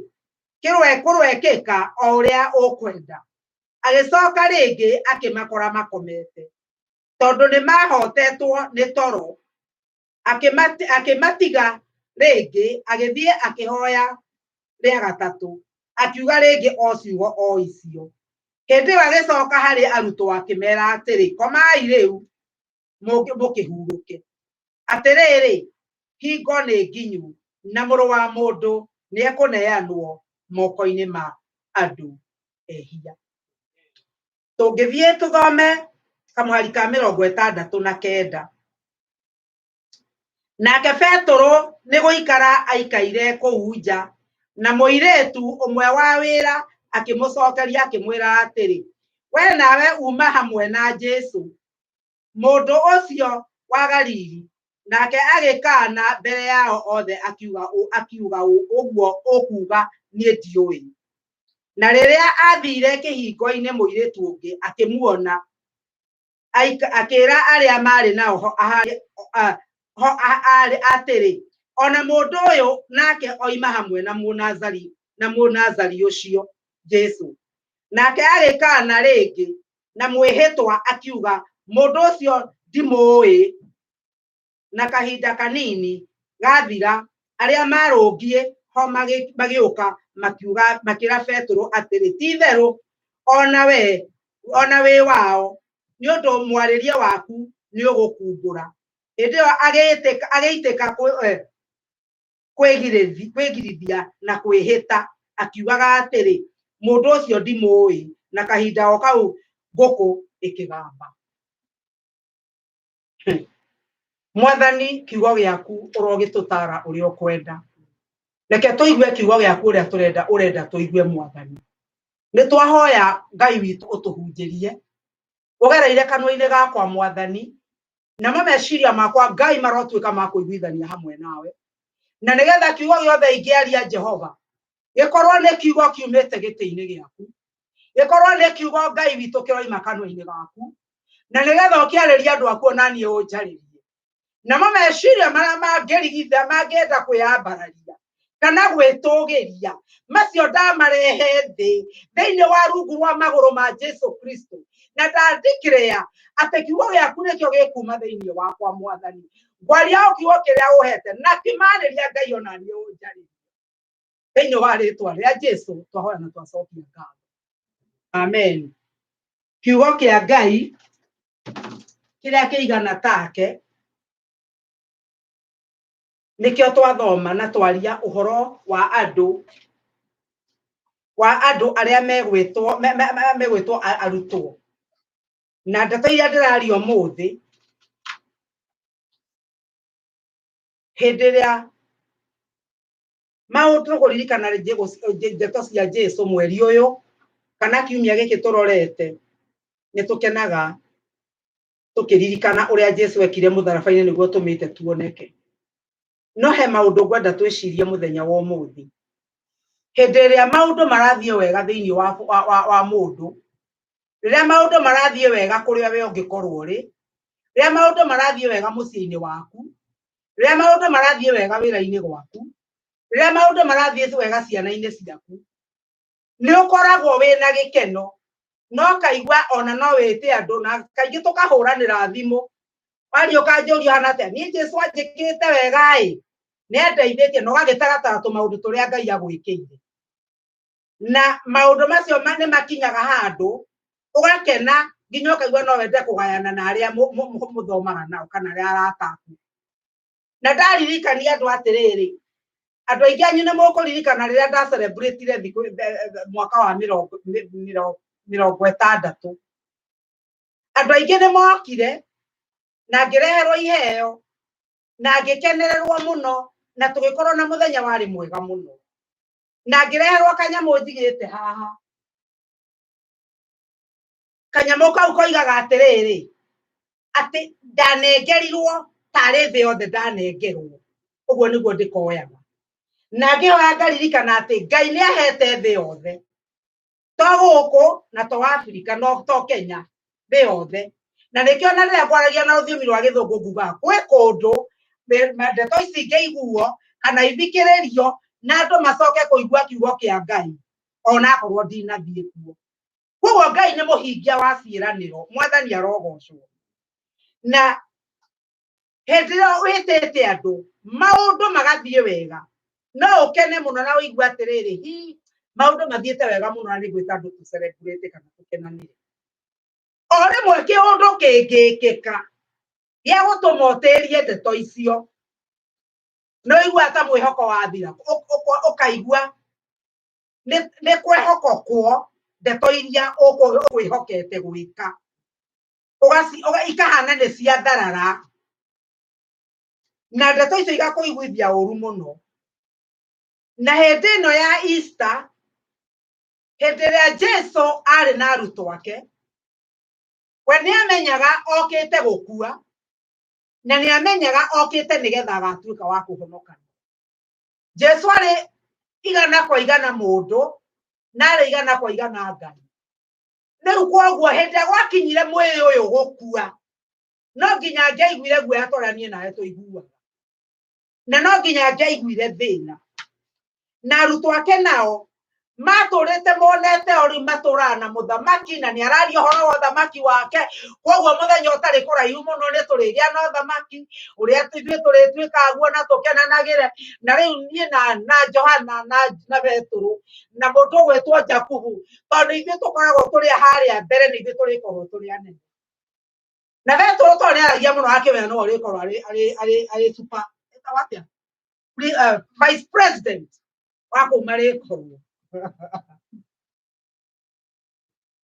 Speaker 4: kũrwekĩka o ũrĩa ũkwenda. Agĩcoka rĩngĩ akĩmakora makomete, tondũ nĩmahotetwo nĩ toro. Akĩmatiga rĩngĩ, agĩthiĩ akĩhoya rĩa gatatũ, akiuga rĩngĩ o ciugo o icio. Hĩndĩ ĩyo agĩcoka harĩ arutwo akĩmera atĩrĩ, komai rĩu mũkĩhurũke. Atĩrĩrĩ, hingo nĩ nginyu, na mũrũ wa mũndũ nĩekũneanwo moko-inĩ ma andũ ehia. Tũngĩthiĩ tũthome kamũhari ka 69. Nake Petũrũ nĩ gũikara aikaire kũu nja, na mũirĩtu ũmwe wa wĩra akĩmũcokeria akĩmwĩra atĩrĩ, we nawe uma hamwe na Jesu, mũndũ ũcio wa Galili. Nake agĩkaana mbere yao othe akiuga ũguo ũkuuga niĩ ndiũĩ. Na rĩrĩa aathire kĩhingo-inĩ mũirĩtu ũngĩ akĩmuona, akĩra arĩa maarĩ nao ho atĩrĩ, ona mũndũ ũyũ nake oima hamwe na Mũnazari na Mũnazari ũcio Jesũ. Nake agĩkaana rĩngĩ na mwĩhĩtwa akiuga, mũndũ ũcio ndimũũĩ. Na kahinda kanini gathira, arĩa marũngiĩ ho magĩũka makiuga makĩra Petero atĩrĩ, ti-itherũ ona wĩ wao, nĩ ũndũ mwarĩrie waku nĩ ũgũkumbũra. Hĩndĩ ĩyo agĩitĩka kwĩgirithia na kwĩhĩta akiugaga atĩrĩ, mũndũ ũcio ndimũũĩ. Na kahinda o kau ngũkũ ĩkĩgamba. Mwathani, kiugo gĩaku ũrogĩtũtara ũrĩa ũkwenda. Reke tũigue kiugo gĩaku ũrĩa tũrenda ũrenda tũigue Mwathani. Nĩ twahoya Ngai witũ ũtũhunjĩrie ũgereire kanua-inĩ gakwa Mwathani, namo meciria makwa Ngai marotuĩka ma kũiguithania hamwe nawe, na nĩgetha kiugo gĩothe ingĩaria Jehova gĩkorwo nĩ kiugo kiumĩte gĩtĩ-inĩ gĩaku, gĩkorwo nĩ kiugo Ngai witũ kĩroima kanua-inĩ gaku, na nĩgetha ũkĩarĩria andũ aku ona niĩ ũnjarĩrie. Namo meciria marĩa mangĩrigitha mangĩenda kwĩyambararia kana gwĩtũgĩria, macio ndamarehe thĩ thĩinĩ wa rungu rwa magũrũ ma Jesu Kristo, na ndandikĩrĩa atĩ kiugo gĩaku nĩkĩo gĩkuma thĩinĩ wakwa Mwathani. Ngwaria o kiugo kĩrĩa ũhete na kĩmarĩria Ngai ona niĩ ũnjarĩrie. Thĩinĩ wa rĩtwa rĩa Jesu twahoya na twacokia ngatho. Amen. Kiugo kĩa Ngai kĩrĩa kĩigana take nĩkĩo twathoma na twaria ũhoro wa andũ arĩa megwĩtwo megwĩtwo arutwo. Na ndeto iria ndĩraria ũmũthĩ, hĩndĩ ĩrĩa maũndũ tũkũririkana ndeto cia Jesu mweri ũyũ kana kiumia gĩkĩ tũrorete, nĩ tũkenaga tũkĩririkana ũrĩa Jesu ekire mũtharaba-inĩ nĩguo tũmĩte tuoneke. No he maũndũ ngwenda twĩcirie mũthenya wa ũmũthĩ. Hĩndĩ ĩrĩa maũndũ marathiĩ wega thĩinĩ wa mũndũ, rĩrĩa maũndũ marathiĩ wega kũrĩa we ũngĩkorwo ũrĩ, rĩrĩa maũndũ marathiĩ wega mũciĩ-inĩ waku, rĩrĩa maũndũ marathiĩ wega wĩra-inĩ gwaku, rĩrĩa maũndũ marathiĩ wega ciana-inĩ ciaku, nĩ ũkoragwo wĩna gĩkeno, no kaigua ona no wĩte andũ, na kaingĩ tũkahũranĩra thimũ, waria ũkanjũria hana atĩa, niĩ Jesu anjĩkĩte wega ĩ, nĩ andeithĩtie, na ũgagĩtaratara tũmaũndũ tũrĩa Ngai agwĩkĩire. Na maũndũ macio nĩ makinyaga handũ ũgakena nginya ũkaigua no wende kũgayana na arĩa mũthomaga nao kana arĩa arata aku. Na ndaririkania andũ atĩrĩrĩ, andũ aingĩ anyu nĩ mũkũririkana rĩrĩa ndacelebrĩtire thikũ mwaka wa mĩrongo ĩtandatũ. Andũ aingĩ nĩ mokire na ngĩreherwo iheo na ngĩkenererwo mũno, na tũgĩkorwo na mũthenya warĩ mwega mũno, na ngĩreherwo kanyamũ njigĩte haha. Kanyamũ kau koigaga atĩrĩrĩ, atĩ ndanengerirwo tarĩ thĩ yothe ndanengerwo, ũguo nĩguo ndĩkoyaga. Na ngĩhoya ngaririkana atĩ Ngai nĩ ahete thĩ yothe, to gũkũ na to Afrika, no to Kenya, thĩ yothe. Na nĩkĩo na rĩrĩa ngwaragia na rũthiomi rwa gĩthũngũ ngugaga kwĩ kũndũ ndeto ici ingĩiguo kana ithikĩrĩrio na andũ macoke kũigua kiugo kĩa Ngai onakorwo ndinathiĩ kuo. Koguo Ngai nĩ mũhingia wa ciĩranĩro, Mwathani arogocwo. Na hĩndĩ ĩrĩa wĩtĩte andũ maũndũ magathiĩ wega, no ũkene mũno na ũigue atĩrĩrĩ, hi maũndũ mathiĩte wega mũno na nĩngwĩta andũ tũ celebrate kana tũkenanĩre. O rĩmwe kĩũndũ kĩngĩkĩka gĩa gũtũma ũtĩrie ndeto icio, no ũigua ta mwĩhoko wathira, ũkaigua nĩ kwĩhoko kwo ndeto iria ũkwĩhokete gwĩka, ikahana nĩ ciatharara, na ndeto icio igakũiguithia ũru mũno. Na hĩndĩ ĩno ya Easter, hĩndĩ ĩrĩa Jesu arĩ na arutwo ake, we nĩ amenyaga okĩte gũkua, Na nĩ amenyaga okĩte nĩgetha agatuĩka wa kũhonokania. Jesu arĩ igana kwa igana mũndũ na arĩ igana kwa igana Ngai. Rĩu kwoguo hĩndĩ ĩrĩa gwakinyire mwĩrĩ ũyũ gũkua, no nginya angĩaiguire guoya ta ũrĩa niĩ nawe tũiguaga, na no nginya angĩaiguire thĩna. Na arutwo ake nao matũrĩte monete o rĩu matũraga na mũthamaki na nĩ araria ũhoro wa ũthamaki wake. Koguo mũthenya ũtarĩ kũraihu mũno nĩ tũrĩgĩa na ũthamaki ũrĩa ithuĩ tũrĩtuĩkaga guo na tũkenanagĩre. Na rĩu niĩ na Johana na Betũrũ na mũndũ ũgwĩtwo Jakubu, tondũ ithuĩ tũkoragwo tũrĩ harĩa mbere, nĩ ithuĩ tũrĩkorwo tũrĩ anene. Na Betũrũ tondũ nĩ aragia mũno akĩmenya no ũrĩkorwo arĩ super, etagwo atĩa? Vice president wa kũu marĩkorwo.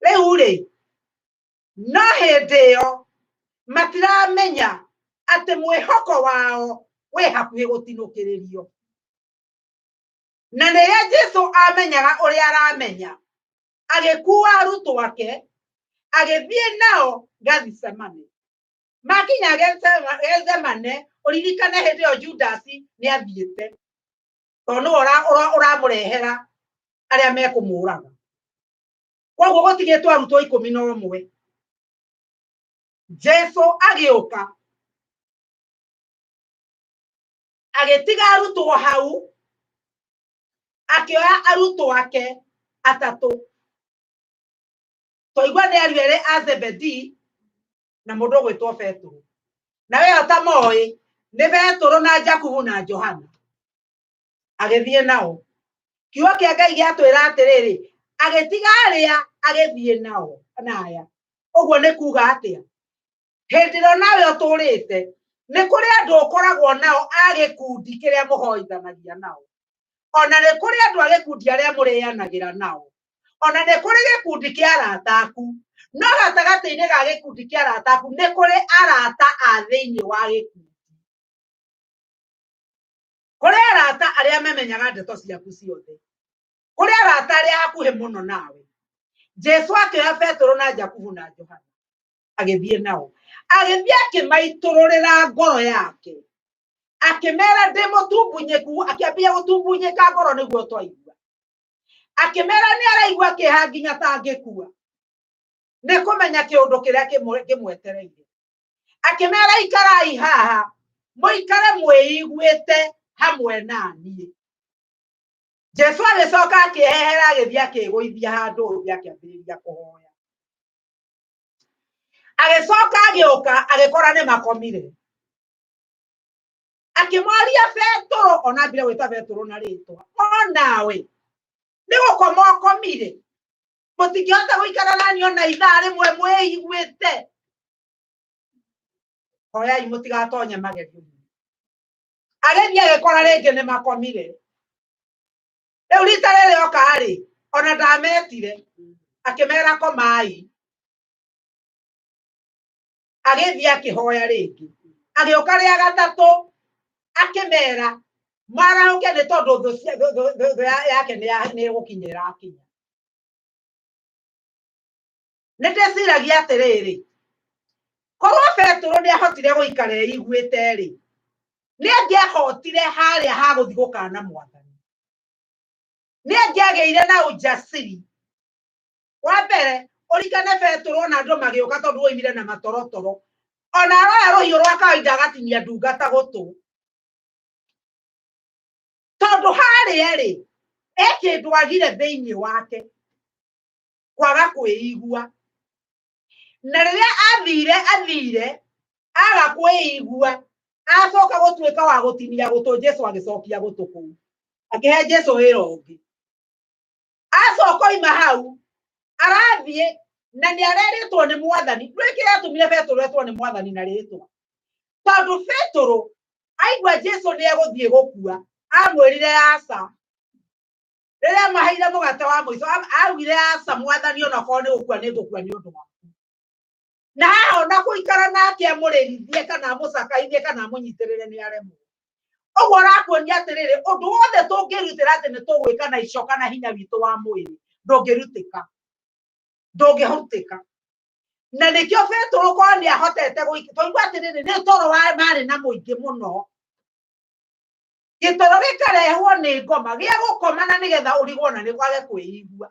Speaker 4: Rĩu rĩ, no hĩndĩ ĩyo matiramenya atĩ mwĩhoko wao wĩ hakuhĩ gũtinũkĩrĩrio. Na rĩrĩa Jesu amenyaga ũrĩa aramenya, agĩkuua arutwo ake, agĩthiĩ nao Gethsemane. Makinya Gethsemane, ũririkane hĩndĩ ĩyo Judasi nĩ athiĩte, tondũ nĩwe ũramũrehera arĩa mekũmũraga. Koguo gũtigĩtwo arutwo 11. Jesu agĩũka agĩtiga arutwo hau, akĩoya arutwo ake atatũ. Twaigua nĩ ariũ erĩ a Zebedii na mũndũ ũgwĩtwo Petũrũ. Na we ũtamoĩ nĩ Petũrũ na Jakubu na Johana. Agĩthiĩ nao. Kiugo kĩa Ngai gĩatwĩra atĩrĩrĩ, agĩtiga arĩa agĩthiĩ nao na aya. Ũguo nĩ kuga atĩa? Hĩndĩ ĩrĩa nawe ũtũrĩte, nĩ kũrĩ andũ ũkoragwo nao a gĩkundi kĩrĩa mũhoithanagia nao. Ona nĩ kũrĩ andũ a gĩkundi arĩa mũrĩanagĩra nao. Ona nĩ kũrĩ gĩkundi kĩa arata aku. No gatagatĩ-inĩ ga gĩkundi kĩa arata aku nĩ kũrĩ arata a thĩinĩ wa gĩkundi. Kũrĩ arata arĩa mamenyaga ndeto ciaku ciothe. Kũrĩ arata arĩa hakuhĩ mũno nawe. Jesu akĩoya Petũrũ na Jakubu na Johana agĩthiĩ nao, agĩthiĩ akĩmaitũrũrĩra ngoro yake, akĩmera ndĩ mũtumbunyĩku, akĩambia gũtumbunyĩka ngoro nĩguo twaigua. Akĩmera nĩ araigua kĩeha nginya ta angĩkua, nĩ kũmenya kĩũndũ kĩrĩa kĩmwetereire. Akĩmera ikarai haha, mũikare mwĩiguĩte hamwe na niĩ. Jesu agĩcoka akĩehera agĩthiĩ akĩĩgũithia handũ thĩ akĩambĩrĩria kũhoya. Agĩcoka agĩũka agĩkora nĩ makomire. Akĩmoria Petũrũ, ona ambire gwĩta Petũrũ na rĩtwa, onawe nĩ gũkoma ũkomire? Mũtingĩhota gũikara nani ona ithaa rĩmwe mwĩiguĩte? Hoyai mũtigatonye magerio. Agĩthiĩ agĩkora rĩngĩ nĩ makomire. Rĩu rita rĩrĩ oka rĩ, ona ndametire, akĩmera komai. Agĩthiĩ akĩhoya rĩngĩ. Agĩũka rĩa gatatũ akĩmera marahũke nĩ tondũ thũ yake nĩ ĩgũkinya ĩrakinya. Nĩ ndĩciragia atĩrĩrĩ, korwo Petũrũ nĩ ahotire gũikara eiguĩte rĩ, nĩ angĩahotire harĩa ha gũthiĩ gũkana mwathani. Nĩ angĩagĩire na ujasiri. Wa mbere, ũrikane Petũrũ ona andũ magĩũka tondũ oimire na matorotoro. Ona aroya rũhiũ rwa kawaida agatinia ndungata gũtũ. Tondũ harĩa rĩ, e kĩndũ agire thĩinĩ wake, kwaga kwĩigua. Na rĩrĩa athire, aga kwĩigua, acoka gũtuĩka wa gũtinia gũtũ, Jesu agĩcokia gũtũ kũu. Akĩhe Jesu wĩra ũngĩ. Acoka oima hau, arathiĩ na nĩ arerĩtwo nĩ mwathani. Ndũĩ kĩrĩa atũmire Petũrũ etwo nĩ mwathani na rĩtwa? Tondũ Petũrũ aigua Jesu nĩ egũthiĩ gũkua, amwĩrire aca. Rĩrĩa amaheire mũgate wa mũico, augire aca mwathani, onakorwo nĩ gũkua nĩ ngũkua nĩ ũndũ waku. Na haha ona gũikara nake amũrĩrithie kana amũcakaithie kana amũnyitĩrĩre nĩ aremwo. Ũguo ũrakuonia atĩrĩrĩ, ũndũ wothe tũngĩrutĩra atĩ nĩ tũgwĩka na icoka na hinya witũ wa mwĩrĩ, ndũngĩrutĩka. Ndũngĩhoteka. Na nĩkĩo Petũrũ korwo nĩ ahotete twaigua atĩrĩrĩ, nĩ toro marĩ na mũingĩ mũno. Gĩtoro gĩkarehwo nĩ ngoma gĩa gũkoma na nĩgetha ũrigwo na nĩ kwage kwĩigua.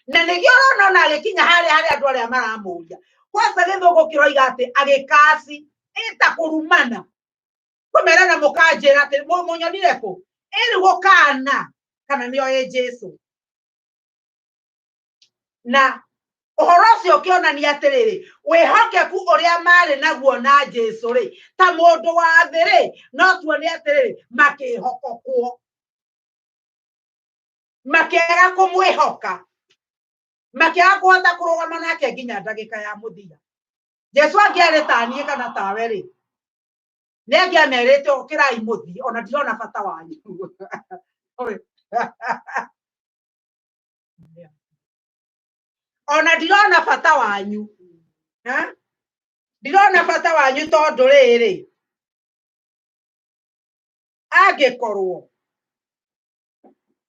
Speaker 4: Na nĩkĩo ũrona ona agĩkinya harĩa harĩa andũ arĩa maramũria. Kwanza gĩthũngũ kĩroiga atĩ agĩkaci ĩta kũrumana. Kũmera na mũkanjĩra atĩ mũnyonire kũ? Ĩrĩ gũkana kana nĩoĩ Jesu. Na ũhoro ũcio ũkĩonania atĩrĩrĩ, wĩhokeku ũrĩa marĩ naguo na Jesu rĩ, ta mũndũ wa thĩ rĩ, no tuone atĩrĩrĩ, makĩhokokwo. Makĩaga kũmwĩhoka. Makĩaga kũhota kũrũgama nake nginya ndagĩka ya mũthia. Jesu angĩarĩ ta niĩ kana tawe rĩ, nĩ angĩamerĩte ũkĩrai mũthiĩ, ona ndirona bata wanyu. Ona ndirona bata wanyu. Ha? Ndirona bata wanyu tondũ rĩrĩ, angĩkorwo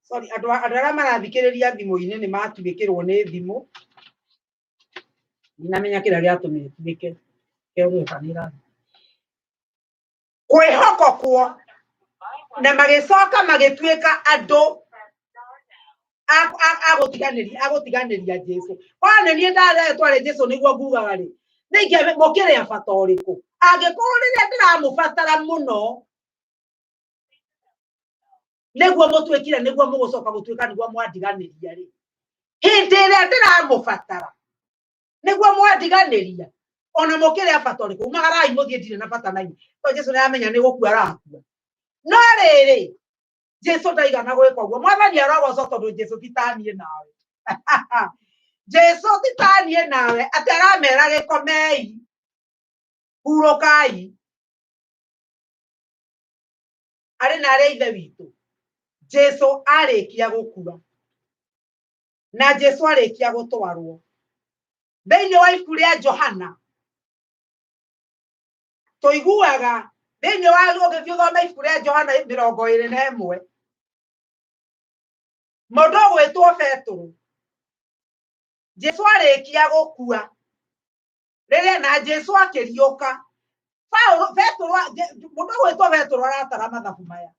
Speaker 4: sorry, andũ arĩa marathikĩrĩria thimũ-inĩ nĩ matuĩkĩrwo nĩ thimũ. Ndinamenya kĩrĩa gĩatũmire ituĩke. Kwĩhokokwo na magĩcoka magĩtuĩka andũ agũtiganĩria Jesu. Korwo nĩ niĩ ndaretwo arĩ Jesu nĩguo ngugaga rĩ, nĩ mũkĩrĩ a bata ũrĩkũ? Angĩkorwo rĩrĩa ndĩramũbatara mũno nĩguo mũtuĩkire, nĩguo mũgũcoka gũtuĩka nĩguo mwandiganĩria rĩ, hĩndĩ ĩrĩa ndĩramũbatara nĩguo mwandiganĩria, ona mũkĩrĩ a bata ũrĩkũ? Umagarai mũthiĩ, ndirĩ na bata na inyuĩ. Tondũ Jesu nĩ aramenya nĩ gũkua arakua. No rĩrĩ, Jesu ndaigana gwĩka ũguo. Mwathani arogocwo tondũ Jesu ti ta niĩ nawe. Jesu ti ta niĩ nawe, atĩ aramera gĩkomei, hurũkai. Arĩ na arĩa ithe witũ, Jesu arĩkia gũkua na Jesu arĩkia gũtwarwo thĩinĩ wa ibuku rĩa Johana, tũiguaga thĩinĩ wa ũgĩthiĩ ũthome ibuku rĩa Johana 21, mũndũ ũgwĩtwo Petũrũ, Jesu arĩkia gũkua rĩrĩa na Jesu akĩriũka, Petũrũ, mũndũ ũgwĩtwo Petũrũ aratara mathabu maya,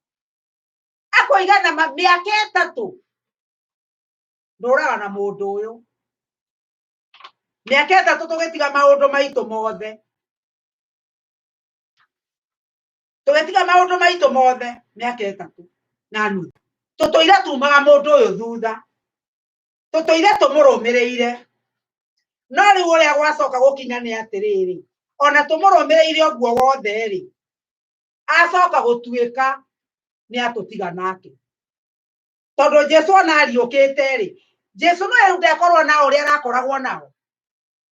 Speaker 4: akoiga na mĩaka 3 ndũraga na mũndũ ũyũ, mĩaka 3 tũgĩtiga maũndũ maitũ mothe, tũgĩtiga maũndũ maitũ mothe mĩaka 3 na nuthu, tũtũire tumaga mũndũ ũyũ thutha, tũtũire tũmũrũmĩrĩire. No rĩu ũrĩa gwacoka gũkinya nĩ atĩrĩrĩ, ona tũmũrũmĩrĩire ũguo wothe rĩ, acoka gũtuĩka nĩ atũtiga nake. Tondũ Jesu ona ariũkĩte rĩ, Jesu no rĩu ndekorwo na ũrĩa arakoragwo nao.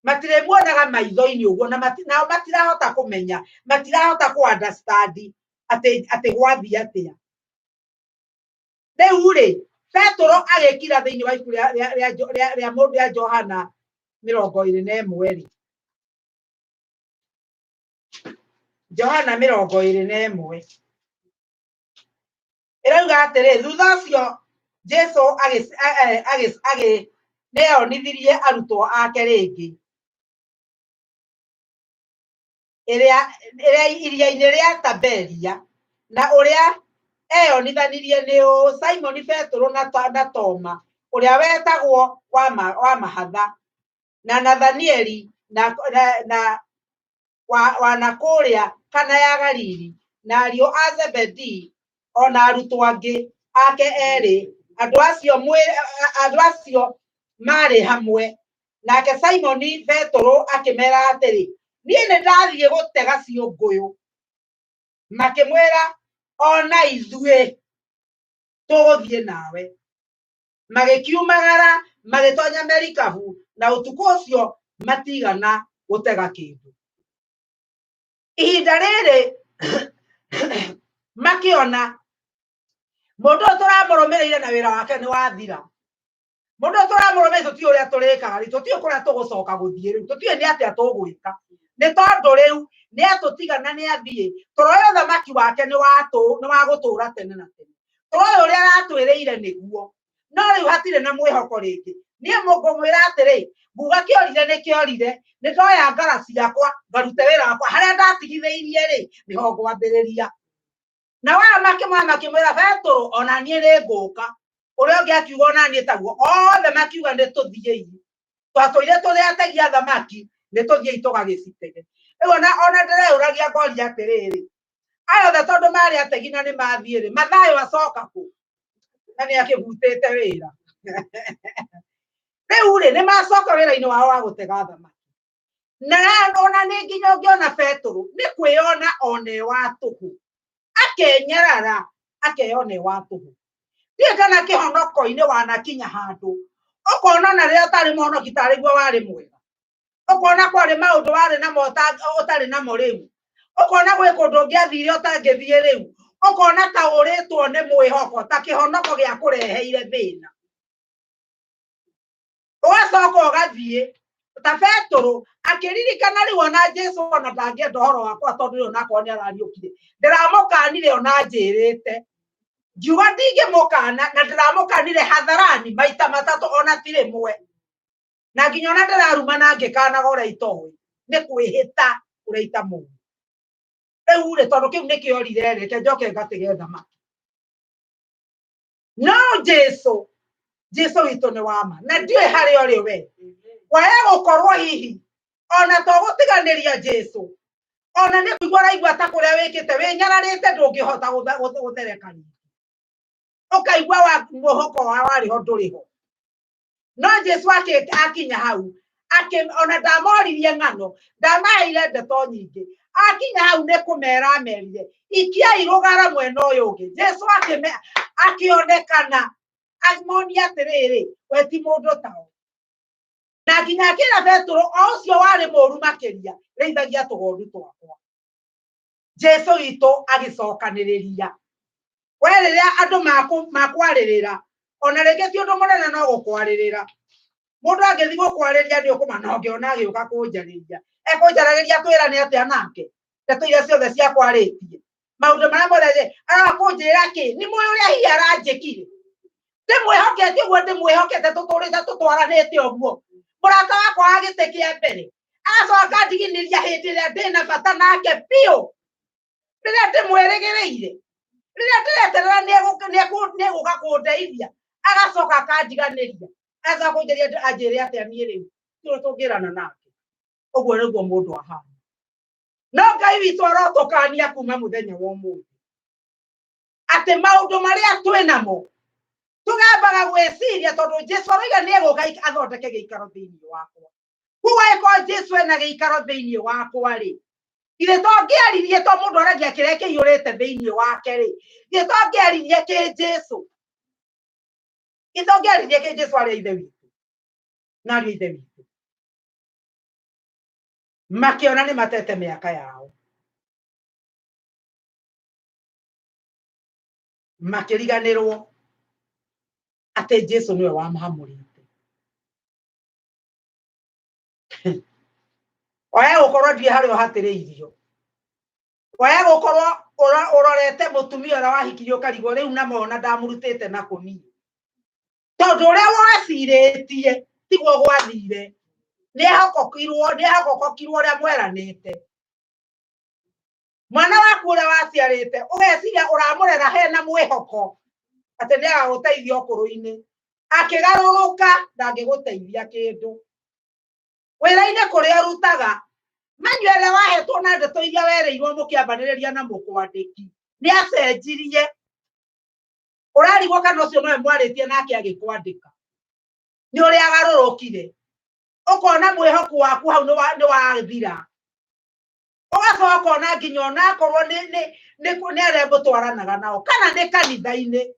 Speaker 4: Matirĩmuonaga maitho-inĩ ũguo, na nao matirahota kũmenya, matirahota kũ understand atĩ gwathiĩ atĩa. Rĩu rĩ, Petũrũ agĩkira thĩinĩ wa ibuku rĩa Johana 21 rĩ. Johana 21. Ĩrauga atĩrĩ, thutha ũcio Jesu nĩeyonithirie arutwo ake rĩngĩ ĩrĩa iria-inĩ rĩa Taberia, na ũrĩa eyonithanirie nĩ ũũ, Simoni Petũrũ na Toma ũrĩa wetagwo wa Mahatha, na Nathanieli na wa nakũrĩa Kana ya Galili, na ariũ a Zebedii, ona arutwo angĩ ake erĩ. Andũ acio marĩ hamwe. Nake Simoni Petũrũ akĩmera atĩrĩ, niĩ nĩ ndathiĩ gũtega ciũngũyũ. Makĩmwĩra, ona ithuĩ tũgũthiĩ nawe. Magĩkiumagara magĩtonya merikabu, na ũtukũ ũcio matigana gũtega kĩndũ. Ihinda rĩrĩ makĩona mũndũ ũyũ tũramũrũmĩrĩire na wĩra wake nĩ wathira. Mũndũ ũyũ tũramũrũmĩrĩire tũtiũĩ ũrĩa tũrĩkaga rĩu, tũtiũĩ kũrĩa tũgũcoka gũthiĩ rĩu, tũtiũĩ nĩ atĩa tũgwĩka. Nĩ tondũ rĩu nĩ atũtiga na nĩ athiĩ, tũroĩ ũthamaki wake nĩ wa gũtũũra tene na tene. Tũroĩ ũrĩa aratwĩrĩire nĩguo. No rĩu hatirĩ na mwĩhoko rĩngĩ. Niĩ ngũmwĩra atĩrĩ, nguga kĩorire nĩ kĩorire, nĩ ndoya ngara ciakwa ngarute wĩra wakwa harĩa ndatigithĩirie rĩ, nĩho ngwambĩrĩria. Na waya makĩmwĩra makĩmwĩra Betũrũ, ona niĩ nĩ ngũka. Ũrĩa ũngĩ akiuga ona niĩ taguo, othe makiuga nĩ tũthiĩi. Twatũire tũrĩ ategi a thamaki, nĩ tũthiĩi tũgagĩcitege. Rĩu ona ndĩreyũragia ngoria atĩrĩrĩ, aya othe tondũ marĩ ategi na nĩ mathiĩ rĩ, Mathayo acoka kũ? Na nĩ akĩbutĩte wĩra. Rĩu rĩ, nĩ macoka wĩra-inĩ wao wa gũtega thamaki. Na ona nĩ nginya ũngĩona Betũrũ, nĩ kwĩyona one wa tũhũ. Akenyarara, akeyona wa tũhũ. Ndiũĩ kana kĩhonoko-inĩ wanakinya handũ, ũkona ona rĩrĩa ũtarĩ mũhonoki tarĩ guo warĩ mwega. Ũkona kwarĩ maũndũ warĩ namo ũtarĩ namo rĩu. Ũkona gwĩ kũndũ ũngĩathire ũtangĩthiĩ rĩu. Ũkona ta ũrĩtwo nĩ mwĩhoko, ta kĩhonoko gĩa kũreheire thĩna. Ũgacoka ũgathiĩ ta Betũrũ akĩririkana rĩu ona Jesu ona ndangĩenda ũhoro wakwa tondũ rĩu onakorwo nĩ arariũkire. Ndĩramũkanire ona njĩrĩte. Ngiuga ndingĩmũkana na ndĩramũkanire hadharani maita matatũ ona ti rĩmwe. Na nginya ona ndĩrarumana ngĩkanaga ũrĩa itoĩ. Nĩ kwĩhĩta ũrĩa itamũĩ. Rĩu rĩ, tondũ kĩu nĩkĩorire rĩ, reke njoke ngatege thamaki. No Jesu, Jesu witũ nĩ wa ma. Na ndiũĩ harĩa ũrĩ we. Waya gũkorwo hihi ona to gũtiganĩria Jesu, ona nĩ kũigua ũraigua ta kũrĩa wĩkĩte wĩnyararĩte ndũngĩhota gũthereka rĩngĩ. Ũkaigua wa mwĩhoko wa warĩ ho ndũrĩ ho. No Jesu akinya hau, ona ndamoririe ng'ano, ndamaheire ndeto nyingĩ. Akinya hau nĩ kũmera amerire, ikiai rũgara mwena ũyũ ũngĩ. Jesu akĩonekana, amonia atĩrĩrĩ, we ti mũndũ tao. Na nginya akĩra Petero, o ũcio warĩ mũũru makĩria, rĩithagia tũgondu twakwa. Jesu witũ agĩcokanĩrĩria. We rĩrĩa andũ makwarĩrĩra, ona rĩngĩ ti ũndũ mũnene no gũkwarĩrĩra. Mũndũ angĩthiĩ gũkwarĩria nĩ ũkũmana ũngĩona agĩũka kũnjarĩria. Ekũnjaragĩria twĩrane atĩa nake? Ndeto iria ciothe ciakwarĩtie. Maũndũ marĩa mothe aroka kũnjĩra kĩ? Nĩ mũĩ ũrĩa hihi aranjĩkire? Ndĩmwĩhokete ũguo, ndĩmwĩhokete tũtũrĩte tũtwaranĩte ũguo. Mũrata wakwa wa gĩtĩ kĩa mbere agacoka akandiginĩria hĩndĩ ĩrĩa ndĩna bata nake biũ, rĩrĩa ndĩmwĩrĩgĩrĩire, rĩrĩa ndĩreterera nĩegũka kũndeithia, agacoka akandiganĩria, agacoka kũnjĩria anjĩre atĩa niĩ rĩu, tũrĩa tũngĩrana nake. Ũguo nĩguo mũndũ ahana. No Ngai witũ arotũkania kuma mũthenya wa ũmũthĩ atĩ maũndũ marĩa twĩ namo tũgambaga gwĩciria, tondũ Jesu aroiga nĩegũka athondeke gĩikaro thĩinĩ wakwa. Koguo angĩkorwo Jesu ena gĩikaro thĩinĩ wakwa rĩ, ithe tongĩaririe, to mũndũ aragia kĩrĩa kĩiyũrĩte thĩinĩ wake rĩ, ithe tongĩaririe kĩ Jesu, ithe tongĩaririe kĩ Jesu arĩa ithe witũ na ariũ a ithe witũ makĩona nĩ matete mĩaka yao, makĩriganĩrwo atĩ Jesu nĩwe wamahamũrĩte. Waya gũkorwo ndiĩ harĩa ũhatĩrĩirio, waya gũkorwo ũrorete mũtumia ũrĩa wahikirio ũkarigwo rĩu na mona ndamũrutĩte na kũniĩ, tondũ ũrĩa wecirĩtie tiguo gwathire. Nĩehokokirwo ũrĩa mweranĩte. Mwana waku ũrĩa waciarĩte ũgeciria ũramũrera hena mwĩhoko atĩ nĩagagũteithia ũkũrũ-inĩ, akĩgarũrũka ndangĩgũteithia kĩndũ. Wĩra-inĩ kũrĩa ũrutaga, manyua ĩrĩa wahetwo na ndeto iria werĩirwo mũkĩambanĩrĩria na mũkwandĩki nĩ acenjirie. Ũrarigwo kana ũcio nowe mwarĩtie nake agĩkwandĩka, nĩ ũrĩa agarũrũkire. Ũkona mwĩhoko waku hau nĩ wathira. Ũgacoka ũkona nginya onakorwo nĩ arĩa mũtwaranaga nao kana nĩ kanitha-inĩ,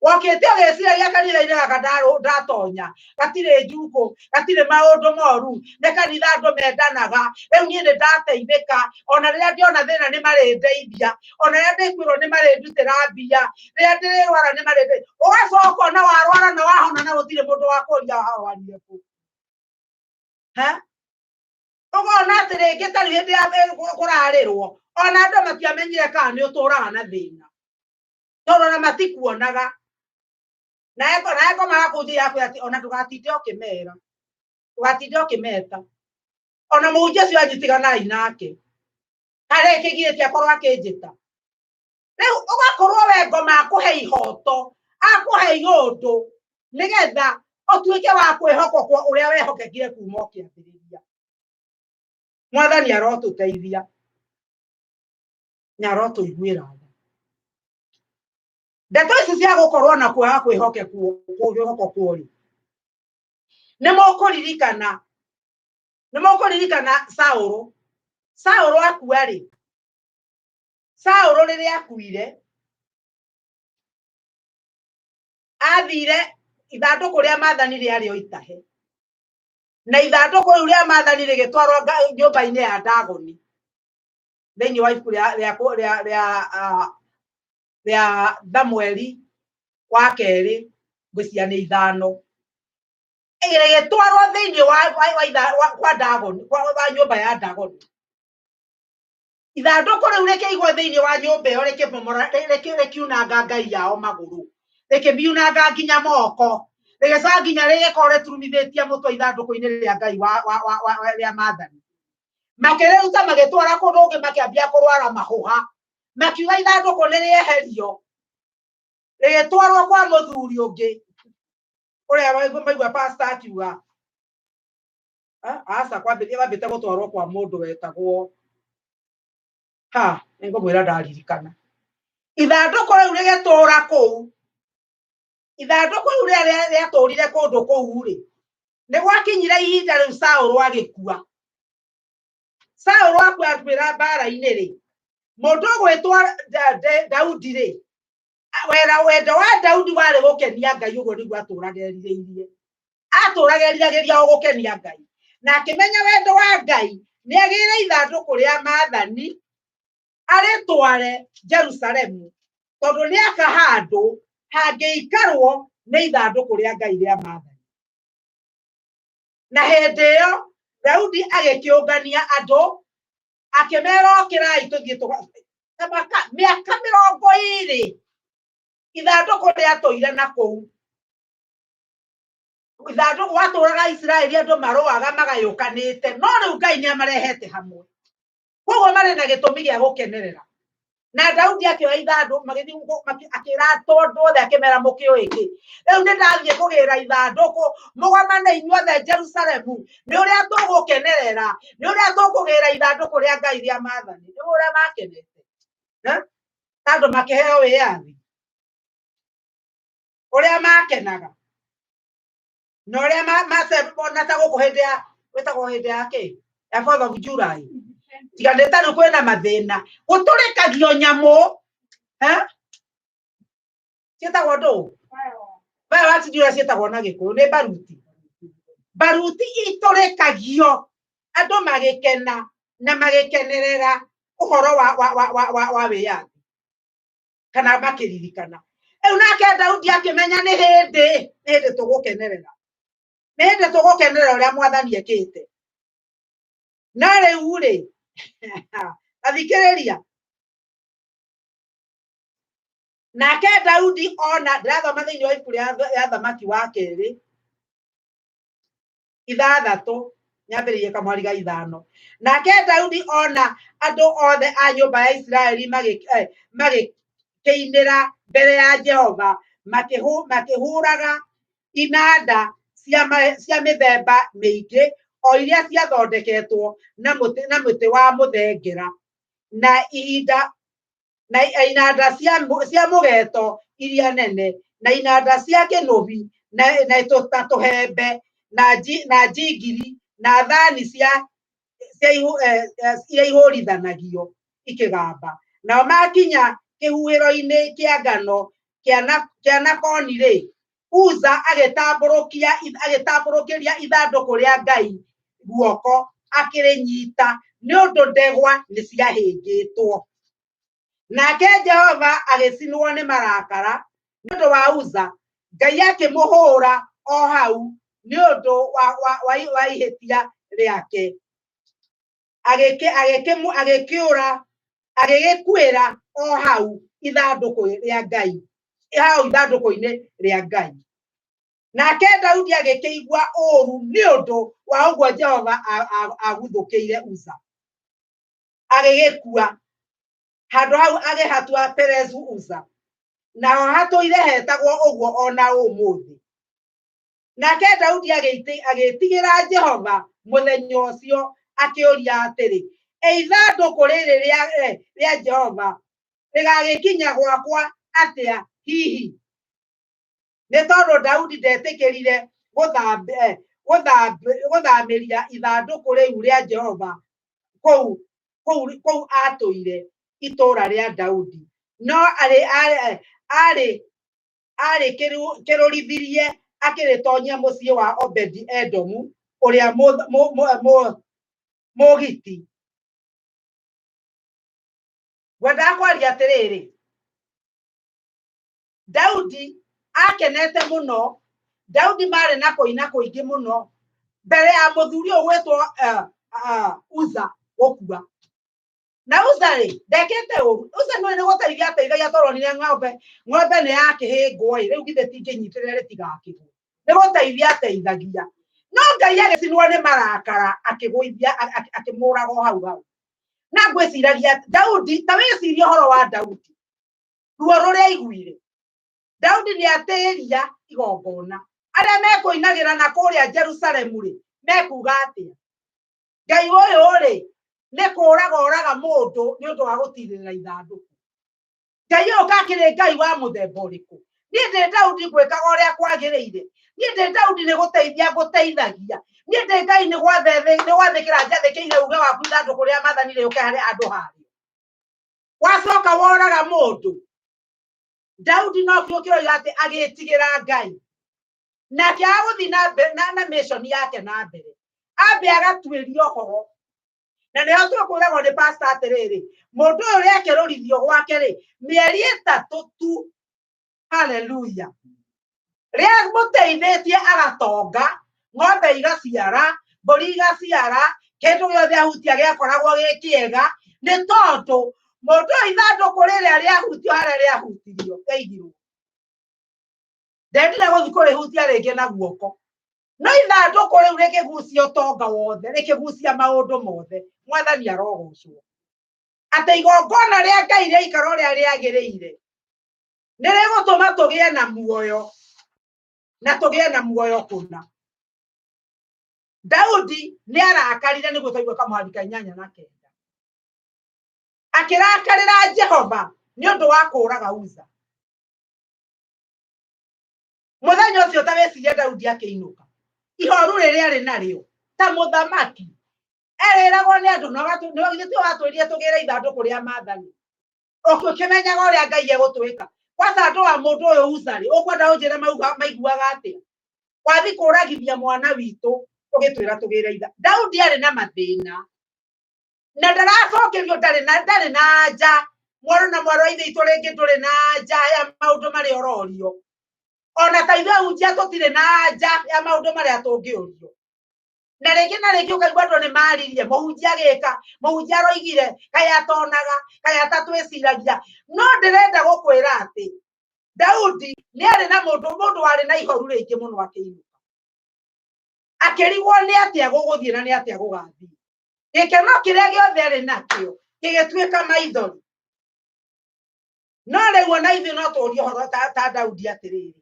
Speaker 4: wokĩte ũgĩciragia kanitha-inĩ gaka ndatonya gatirĩ njukũ, gatirĩ maũndũ moru, nĩ kanitha andũ mendanaga, rĩu niĩ nĩ ndateithĩka, ona rĩrĩa ndĩona thĩna nĩ marĩndeithia, ona rĩrĩa ndĩkwĩrwo nĩ marĩndutĩra mbia, rĩrĩa ndĩrĩrwara nĩ marĩndeithia. Ũgacoka ũkona warwara na wahona na gũtirĩ mũndũ wa kũria warwarire kũ. Ha? Ũkona atĩ rĩngĩ ta rĩu hĩndĩ ya kũrarĩrwo, ona andũ matiamenyire kana nĩ ũtũraga na thĩna, tondũ ona matikuonaga. Nawe ngoma yakũnjĩra akwĩra atĩ ona ndũgatinde ũkĩmera, ndũgatinde ũkĩmeta. Ona mũhunjia ũcio anjitiganai nake, harĩ kĩgirĩtie akorwo akĩnjĩta. Rĩu ũgakorwo we ngoma akũhe ihoto, akũhe iũndũ, nĩgetha ũtuĩke wa kwĩhokwo kwa ũrĩa wehokekire kuma ũkĩambĩrĩria. Mwathani arotũteithia na arotũiguĩra tha. Ndeto ici cia gũkorwo na kwaga kwĩhokekwo kwĩhokwo rĩ, nĩ mũkũririkana, nĩ mũkũririkana Saũlũ. Saũlũ akua rĩ, Saũlũ rĩrĩa akuire athire ithandũkũ rĩa maathani rĩarĩ o itahe, na ithandũkũ rĩu rĩa maathani rĩgĩtwarwo nyũmba-inĩ ya Dagoni thĩinĩ wa ibuku rĩa rĩa rĩa rĩa rĩa Thamueli wa kerĩ ngwĩciria nĩ ithano, rĩgĩtwarwo thĩinĩ wa wa wa wa kwa Dagoni, kwa nyũmba ya Dagoni. Ithandũkũ rĩu rĩkĩigwo thĩinĩ wa nyũmba ĩyo, rĩkĩmomora, rĩkiunanga ngai yao magũrũ, rĩkĩmiunanga nginya moko, rĩgĩcoka nginya rĩgĩkorwo rĩturumithĩtie mũtwe ithandũkũ-inĩ rĩa ngai wa, wa, wa, wa, wa, rĩa maathani. Makĩrĩruta magĩtwara kũndũ kũngĩ, makĩambia kũrwara mahũha, makiuga ithandũkũ nĩ rĩeherio, rĩgĩtwarwo kwa mũthuri ũngĩ ũrĩa maigua pastor akiuga aca, kwambĩrĩria wambĩte gũtwarwo kwa mũndũ wetagwo ha, nĩngũmwĩra ndaririkana. Ithandũkũ rĩu rĩgĩtũra kũu, ithandũkũ rĩu rĩrĩa rĩatũrire kũndũ kũu rĩ, nĩ gwakinyire ihinda rĩu Saũlũ agĩkua. Saũlũ akua akuĩra mbara-inĩ rĩ, mũndũ ũgwĩtwo Daudi rĩ, wera wendo wa Daudi warĩ gũkenia Ngai, ũguo nĩguo atũraga erirĩirie, atũraga eriragĩria o gũkenia Ngai, na akĩmenya wendo wa Ngai nĩ agĩre ithandũkũ rĩa maathani arĩtware Jerusalemu, tondũ nĩ aka handũ hangĩikarwo nĩ ithandũkũ rĩa Ngai rĩa maathani. Na hĩndĩ ĩyo Daudi agĩkĩũngania andũ akĩmera, ũkĩrai tũthiĩ mĩaka mĩrongo ĩrĩ ithandũkũ rĩatũire na kũu ithandũkũ gwatũraga Isiraeli, andũ marũaga magayũkanĩte, no rĩu Ngai nĩ amarehete hamwe, koguo marĩ na gĩtũmi gĩa gũkenerera. Na Daudi akĩoya ithandũ magĩthiĩ akĩra tondũ othe akĩmera, mũkĩũĩ kĩ, rĩu nĩ ndathiĩ kũgĩra ithandũkũ, mũgomane inyuothe Jerusalemu, nĩ ũrĩa tũgũkenerera, nĩ ũrĩa tũkũgĩra ithandũkũ rĩa Ngai rĩa maathani. Nĩ ũrĩa makenete andũ makĩheo wĩyathi, ũrĩa makenaga na ũrĩa ona ta gũkũ hĩndĩ ya wĩtagwo hĩndĩ ya kĩ ya 4th of July, tiga nĩ ta rĩu kwĩna mathĩna, gũtũrĩkagio nyamũ ciĩtagwo ndũ fireworks, ndiũĩ ũrĩa ciĩtagwo na Gĩkũyũ, nĩ baruti, baruti itũrĩkagio andũ magĩkena na magĩkenerera ũhoro wa wa wa wa wa, wa wĩyathi kana makĩririkana. Rĩu nake Daudi akĩmenya nĩ hĩndĩ, nĩ hĩndĩ tũgũkenerera, nĩ hĩndĩ tũgũkenerera ũrĩa mwathani ekĩte. Na rĩu rĩ, athikĩrĩria, nake Daudi ona ndĩrathoma thĩinĩ wa ibuku rĩa Thamaki wa kerĩ ithathatũ, nyambĩrĩirie kamwari ga ithano. Nake Daudi ona andũ othe a nyũmba ya Isiraeli magĩkĩinĩra mbere ya Jehova, makĩhũraga inanda cia mĩthemba mĩingĩ, o iria ciathondeketwo na mũtĩ wa mũthengera, na ihinda na inanda cia mũgeto iria nene, na inanda cia kĩnũbi, na tũhembe, na njingiri, na thani cia iria ihũrithanagio ikĩgamba. Nao makinya kĩhuhĩro-inĩ kĩa ngano kĩa Nakoni rĩ, Uza agĩtambũrũkĩria ithandũkũ rĩa Ngai guoko akĩrĩnyita, nĩ ũndũ ndegwa nĩ ciahĩngĩtwo. Nake Jehova agĩcinwo nĩ marakara nĩ ũndũ wa Uza, Ngai akĩmũhũra o hau nĩ ũndũ wa ihĩtia rĩake. Agĩkĩũra, agĩgĩkuĩra o hau ithandũkũ rĩa Ngai. Hau ithandũkũ-inĩ rĩa Ngai. Nake Daudi agĩkĩigua ũũru nĩ ũndũ wa ũguo Jehova aguthũkĩire Uza, agĩgĩkua. Handũ hau agĩhatua Perezu Uza, naho hatũire hetagwo ũguo ona ũmũthĩ. Nake Daudi agĩĩtigĩra Jehova mũthenya ũcio, akĩũria atĩrĩ, ĩ ithandũkũ rĩrĩ rĩa Jehova rĩgagĩkinya gwakwa atĩa hihi? Nĩ tondũ Daudi ndetĩkĩrire gũthamĩria ithandũkũ rĩu rĩa Jehova kũu kũu kũu atũire itũũra rĩa Daudi, no arĩ arĩ arĩ kĩrũrithirie akĩrĩtonyia mũciĩ wa Obedi Edomu ũrĩa Mũgiti. Ngwendaga kwaria atĩrĩrĩ, Daudi akenete mũno. Daudi marĩ na kũina kũingĩ mũno mbere ya mũthuri ũyũ gwĩtwo Uza gũkua. Na Uza rĩ, ndekĩte ũru. Uza nĩ nĩ gũteithia ateithagia, tondũ onire ng'ombe ng'ombe nĩ yakĩhĩngwo ĩ, rĩu githĩ tingĩnyitĩrĩra rĩtigakĩgwo. Nĩ gũteithia ateithagia. No Ngai agĩcinwo nĩ marakara, akĩgũithia, akĩmũraga o hau hau. Na ngwĩciragia Daudi, ta wĩcirie ũhoro wa Daudi, ruo rũrĩa aiguire. Daudi nĩ atĩria igongona. Arĩa mekũinagĩra na kũrĩa Jerusalemu rĩ, mekuga atĩa? Ngai ũyũ rĩ, nĩ kũraga oraga mũndũ nĩ ũndũ wa gũtirĩrĩra ithandũkũ. Ngai ũyũ kakĩrĩ Ngai wa mũthemba ũrĩkũ? Niĩ ndĩ Daudi ngwĩkaga ũrĩa kwagĩrĩire. Niĩ ndĩ Daudi nĩ gũteithia ngũteithagia. Niĩ ndĩ Ngai nĩ gwathĩkĩra njathĩkĩire uge waku ithandũkũ rĩa maathani rĩũke harĩ andũ harĩo. Wacoka woraga mũndũ. Daudi no kĩo kĩroiga atĩ agĩtigĩra Ngai. Nake agũthiĩ na na mission yake na mbere. Ambe agatuĩria ũhoro. Na nĩho tũkwĩragwo nĩ pastor atĩrĩrĩ, mũndũ ũyũ rĩakĩrũrithio gwake rĩ, mĩeri 3 tu, haleluya, rĩamũteithĩtie agatonga, ng'ombe igaciara, mbũri igaciara, kĩndũ gĩothe ahutia gĩakoragwo gĩ kĩega, nĩ tondũ mũndũ ũyũ ithandũkũ rĩrĩa rĩahutio harĩa rĩahutirio rĩaigirwo, ndendire gũthiĩ kũrĩhutia rĩngĩ na guoko. No ithandũkũ rĩu rĩkĩgucia ũtonga wothe, rĩkĩgucia maũndũ mothe. Mwathani arogocwo. Atĩ igongona rĩa Ngai rĩaikara ũrĩa rĩagĩrĩire, nĩ rĩgũtũma tũgĩe na muoyo, na tũgĩe na muoyo kũna. Daudi nĩ arakarire nĩguo twaigua kamũhari ka 8 na 9. Akĩrakarĩra Jehova nĩ ũndũ wa kũũraga Uza. Mũthenya ũcio ta wĩcirie Daudi akĩinũka, ihoru rĩrĩa arĩ narĩo ta mũthamaki, erĩragwo nĩ andũ, no githĩ tiwe watwĩrire tũgĩre ithandũkũ rĩa maathani, ũkĩmenyaga ũrĩa Ngai egũtwĩka. Kwanza andũ a mũndũ ũyũ Uza rĩ, ũkwenda ũnjĩre maiguaga atĩa? Wathi kũragithia mwana witũ ũgĩtwĩra tũgĩre itha. Daudi arĩ na mathĩna na ndaracokerio, ndarĩ na anja. Mwarũ na mwarũ wa ithe itũ rĩngĩ ndũrĩ na anja ya maũndũ marĩa ũrorio, ona ta ithuĩ ahunjia tũtirĩ na anja ya maũndũ marĩa tũngĩũrio. Na rĩngĩ na rĩngĩ ũkaigua andũ nĩ maririe, mũhunjia agĩka, mũhunjia aroigire, kaĩ atonaga, kaĩ atatwĩciragia. No ndĩrenda gũkwĩra atĩ Daudi nĩ arĩ na mũndũ warĩ na ihoru rĩingĩ mũno akĩinũka, akĩrigwo nĩ atĩa gũgũthiĩ na nĩ atĩa gũgathiĩ. Gĩkeno kĩrĩa gĩothe arĩ nakĩo gĩgĩtuĩka maithori. No rĩu ona ithuĩ no tũrie ũhoro ta Daudi atĩrĩrĩ,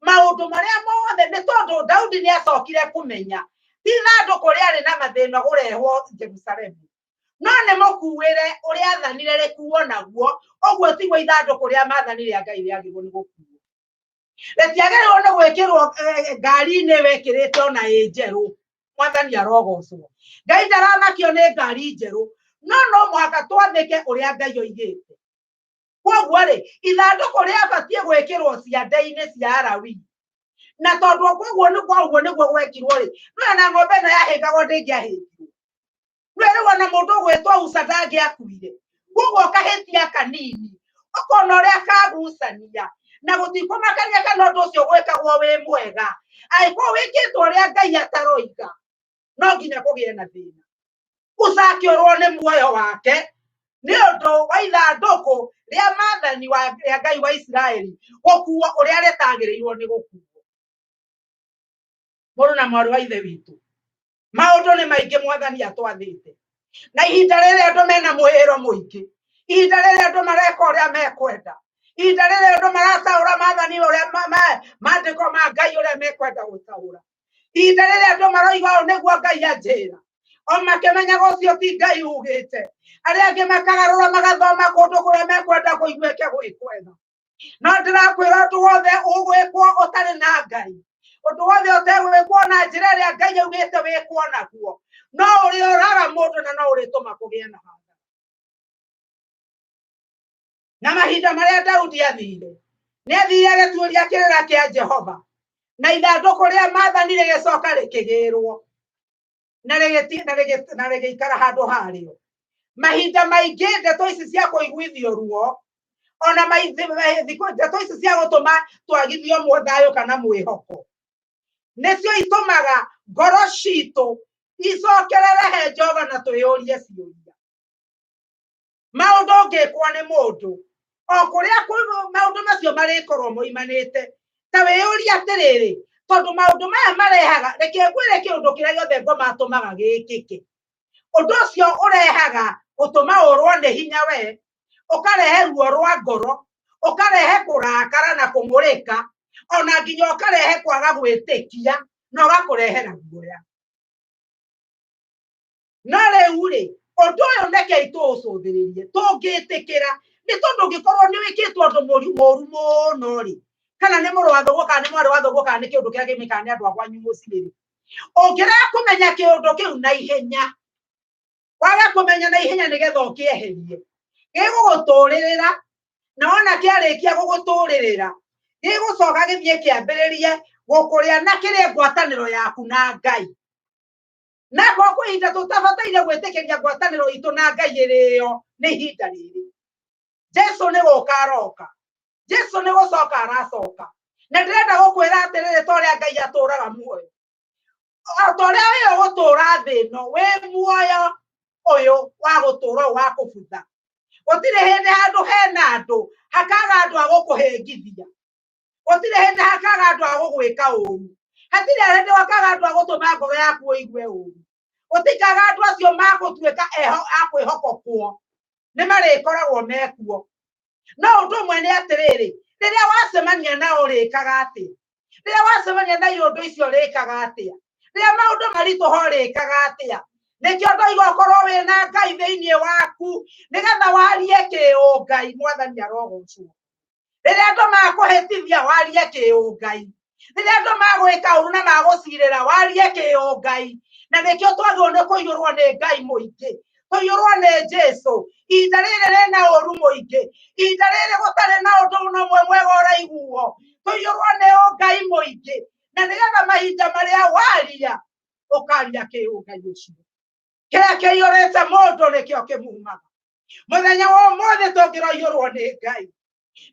Speaker 4: maũndũ marĩa mothe, nĩ tondũ Daudi nĩ acokire kũmenya ti ithandũkũ rĩarĩ na mathĩna gũrehwo Jerusalemu, no nĩ mũkuĩre ũrĩa athanire rĩkuo naguo. Ũguo tiguo ithandũkũ rĩa maathani rĩa Ngai rĩagĩrĩirwo nĩ gũkuo. Rĩtiagĩrĩirwo nĩ gwĩkĩrwo ngari-inĩ wekĩrĩte ona ĩ njerũ. Mwathani arogocwo. Ngai ndaramakio nĩ ngari njerũ, no no mũhaka twathĩke ũrĩa Ngai oigĩte. Koguo rĩ, ithandũkũ rĩabatiĩ gwĩkĩrwo ciande-inĩ cia Alawii, na tondũ koguo nĩ kwa ũguo nĩguo gwekirwo rĩ, no na ng'ombe ĩno yahĩngagwo ndĩngĩahĩngirwo. No rĩu ona mũndũ ũgwĩtwo Uza ndangĩakuire. Koguo kahĩtia kanini ũkona ũrĩa kagucania, na gũtikũmakania kana ũndũ ũcio gwĩkagwo wĩ mwega. Angĩkorwo wĩkĩtwo ũrĩa Ngai ataroiga, no nginya kũgĩe na thĩna. Uza akĩũrwo nĩ muoyo wake.
Speaker 3: Nĩ ũndũ wa ithandũkũ rĩa maathani rĩa Ngai wa Isiraeli gũkuo ũrĩa rĩtagĩrĩirwo nĩ gũkuo. Mũrũ na mwarĩ wa Ithe witũ, maũndũ nĩ maingĩ Mwathani atwathĩte, na ihinda rĩrĩ andũ mena mwĩhĩro mũingĩ, ihinda rĩrĩ andũ mareka ũrĩa mekwenda, ihinda rĩrĩ andũ marataũra maathani ũrĩa maandĩko ma Ngai ũrĩa mekwenda gũtaũra, ihinda rĩrĩ andũ maroiga ũũ nĩguo Ngai anjĩra, o makĩmenyaga ũcio ti Ngai ugĩte, arĩa angĩ makagarũra magathoma kũndũ kũrĩa mekwenda kũiguĩke gwĩ kwega. No ndĩrakwĩra ũndũ wothe ũgwĩkwo ũtarĩ na Ngai, ũndũ wothe ũtegwĩkwo na njĩra ĩrĩa Ngai augĩte wĩkwo naguo, no ũrĩũraga mũndũ na no ũrĩtũma kũgĩe na hathara. Na mahinda marĩa Daudi athire, nĩ athire agĩtuĩria kĩrĩra kĩa Jehova, na ithandũkũ rĩa maathani rĩgĩcoka rĩkĩgĩrwo na rĩgĩikara handũ harĩo. Mahinda maingĩ ndeto ici cia kũiguithio ruo, ona ndeto ici cia gũtũma twagithio thayũ kana mwĩhoko, nĩcio itũmaga ngoro citũ icokerere he Jehova na twĩyũrie ciũria. Maũndũ ũngĩkwo nĩ mũndũ, o kũrĩa maũndũ macio marĩkorwo moimanĩte, ta wĩyũrie atĩrĩrĩ, tondũ maũndũ maya marehaga, reke ngwĩre kĩũndũ kĩrĩa gĩothe ngoma atũmaga gĩkĩke. Ũndũ ũcio ũrehaga gũtũma ũrwo nĩ hinya we, ũkarehe ruo rwa ngoro, ũkarehe kũrakara na kũng'ũrĩka, ona nginya ũkarehe kwaga gwĩtĩkia, na ũgakũrehera guoya. No rĩu rĩ, ũndũ ũyũ rekei tũũcũthĩrĩrie, tũngĩtĩkĩra, nĩ tondũ ũngĩkorwo nĩ wĩkĩtwo ũndũ mũru mũno rĩ, kana nĩ mũrũ wa thoguo, kana nĩ mwarĩ wa thoguo, kana nĩ kĩũndũ kĩrĩa kĩmĩkaga nĩ andũ a kwanyu mũciĩ rĩ, ũngĩrega kũmenya kĩũndũ kĩu na ihenya, waga kũmenya na ihenya nĩgetha ũkĩeherie, gĩgũgũtũrĩrĩra, na wona kĩarĩkia gũgũtũrĩrĩra, gĩgũcoka gĩthiĩ kĩambĩrĩrie gũkũrĩa na kĩrĩe ngwatanĩro yaku na Ngai. Na korwo kwĩ ihinda tũtabataire gwĩtĩkĩria ngwatanĩro itũ na Ngai ĩrĩo, nĩ ihinda rĩrĩ. Jesu nĩ gũka aroka, Jesu nĩ gũcoka aracoka. Na ndĩrenda gũkwĩra atĩrĩrĩ, ta ũrĩa Ngai atũraga muoyo, o ta ũrĩa wĩ ũgũtũra thĩ ĩno, wĩ muoyo ũyũ wa gũtũra ũyũ wa kũbutha, gũtirĩ hĩndĩ handũ hena andũ hakaga andũ a gũkũhĩngithia, gũtirĩ hĩndĩ hakaga andũ a gũgwĩka ũru, hatirĩ hĩndĩ hakaga andũ a gũtũma ngoro yaku ĩigue ũru, gũtikaga andũ acio magũtuĩka a kwĩhokokwo, nĩ marĩkoragwo mekuo. No ũndũ ũmwe nĩ atĩrĩrĩ, rĩrĩa wacemania nao ũrĩkaga atĩa? Rĩrĩa wacemania na iũndũ icio ũrĩkaga atĩa? Rĩrĩa maũndũ maritũha ũrĩkaga atĩa? Nĩkĩo ndoiga ũkorwo wĩna Ngai thĩinĩ waku, nĩgetha warie kĩũngai, Mwathani arogocwo. Rĩrĩa andũ makũhĩtithia warie kĩũngai, rĩrĩa andũ magwĩka ũru na magũcirĩra warie kĩũngai. Na nĩkĩo twagĩrĩirwo nĩ kũiyũrwo nĩ Ngai mũingĩ, tũiyũrwo nĩ Jesu. Ihinda rĩrĩ rĩna ũru mũingĩ, ihinda rĩrĩ gũtarĩ na ũndũ ona ũmwe mwega ũraiguo, tũiyũrwo nĩ ũngai mũingĩ, na nĩgetha mahinda marĩa waria ũkaria kĩũngai ũcio. Kĩrĩa kĩiyũrĩte mũndũ nĩkĩo kĩmumaga. Mũthenya wa ũmũthĩ tũngĩroiyũrwo nĩ Ngai,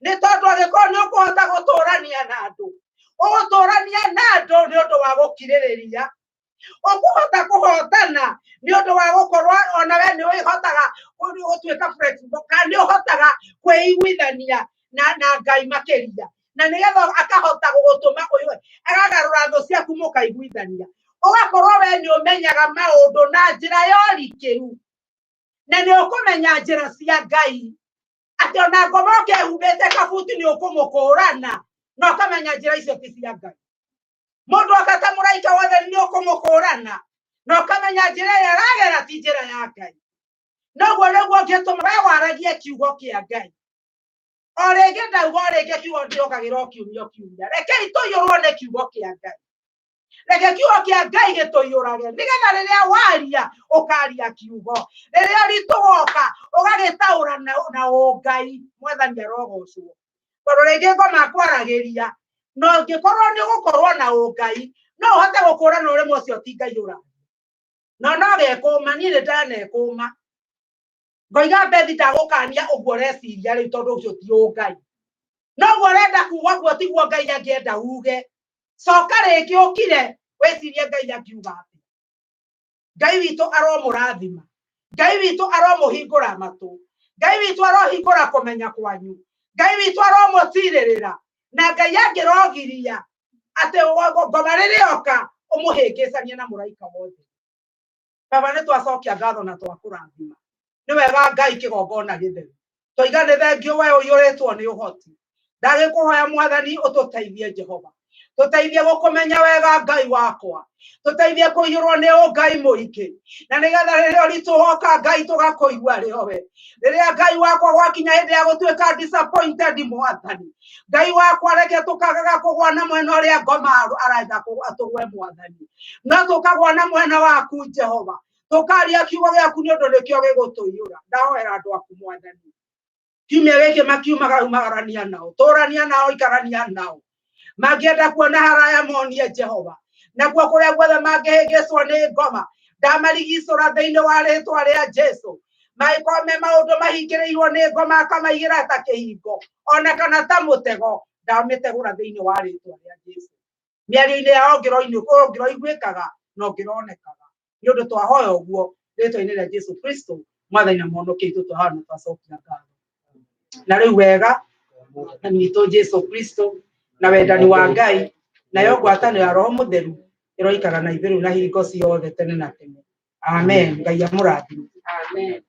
Speaker 3: nĩ tondũ angĩkorwo nĩ ũkũhota gũtũrania na andũ, ũgũtũrania na andũ nĩ ũndũ wa gũkirĩrĩria, ũkũhota kũhotana nĩ ũndũ wa gũkorwo ona we nĩ ũhotaga gũtuĩka flexible, kana nĩ ũhotaga kwĩiguithania na Ngai makĩria, na nĩgetha akahota gũgũtũma ũyũ akagarũra thũ ciaku mũkaiguithania, ũgakorwo we nĩ ũmenyaga maũndũ na njĩra ya ũrikĩru, na nĩ ũkũmenya njĩra cia Ngai, atĩ ona ngoma ũkehumbĩte kabuti nĩ ũkũmũkũrana na ũkamenya njĩra icio ti cia Ngai. Mũndũ akata mũraika wothe nĩ ũkũmũkũrana na ũkamenya njĩra ĩrĩa aragera ti njĩra ya Ngai. Noguo nĩguo ũngĩtũma we waragie kiugo kĩa Ngai. O rĩngĩ ndauga, o rĩngĩ kiugo ndĩokagĩra o kiumia o kiumia. Rekei tũiyũrwo nĩ kiugo kĩa Ngai. Reke kiugo kĩa Ngai gĩtũiyũrage, nĩgetha rĩrĩa waria ũkaria kiugo, rĩrĩa ũritũ woka ũgagĩtaũra na ũngai. Mwathani arogocwo. Tondũ rĩngĩ ngoma kwaragĩria, na ũngĩkorwo nĩ ũgũkorwo na ũngai, no ũhote gũkũrana ũrĩmwe ũcio ti Ngai ũraria. Na no gekũma, niĩ nĩ ndanekũma. Ngoiga Bethi ndagũkania ũguo ũreciria rĩu, tondũ ũcio ti ũngai. Noguo ũrenda kuga ũguo tiguo Ngai angĩenda uge. Coka rĩngĩ ũkire wĩcirie Ngai angiuga atĩa. Ngai witũ aromũrathima, Ngai witũ aromũhingũra matũ, Ngai witũ arohingũra kũmenya kwanyu, Ngai witũ aromũtirĩrĩra, na Ngai angĩrogiria atĩ ngoma rĩrĩoka ũmũhĩngĩcanie na mũraika wothe. Baba, nĩ twacokia ngatho na twakũrathima. Nĩ wega Ngai kĩgongona gĩtheru. Twaiga nĩ thengio we ũiyũrĩtwo nĩ ũhoti. Ndagĩkũhoya Mwathani ũtũteithie Jehova. Tũteithie gũkũmenya wega Ngai wakwa. Tũteithie kũiyũrwo nĩ ũngai mũingĩ. Na nĩgetha rĩrĩa ũritũ woka Ngai tũgakũigua rĩ o we. Rĩrĩa Ngai wakwa gwakinya hĩndĩ ya gũtuĩka disappointed Mwathani. Ngai wakwa reke tũkagaga kũgwa na mwena ũrĩa ngoma arenda tũgwe Mwathani. No tũkagwa na mwena waku Jehova. Tũkaria kiugo gĩaku nĩ ũndũ nĩkĩo gĩgũtũiyũra. Ndahoera andũ aku Mwathani. Kiumia gĩkĩ makiumaga umagarania nao, tũrania nao, ikarania nao. Mangĩenda kuona haraya monie Jehova. Nakuo kũrĩa guothe mangĩhĩngĩcwo nĩ ngoma, ndamarigicũra thĩinĩ wa rĩtwa rĩa Jesu. Mangĩkorwo me maũndũ mahingĩrĩirwo nĩ ngoma akamaigĩra ta kĩhingo ona kana ta mũtego, ndamĩtegũra thĩinĩ wa rĩtwa rĩa Jesu. Mĩario-inĩ yao ũngĩroiguĩkaga na ũngĩronekaga. Nĩ ũndũ twahoya ũguo rĩtwa-inĩ rĩa Jesu Kristo Mwathani na Mũhonokia witũ, twahoya na twacokia ngatho. Na rĩu wega na witũ Jesu Kristo na wendani wa Ngai nayo ngwatanĩro ya Roho Mũtheru ĩroikara na ithuĩ rĩu na hingo ciothe tene na tene. Amen. Ngai amũrathime.
Speaker 4: Amen.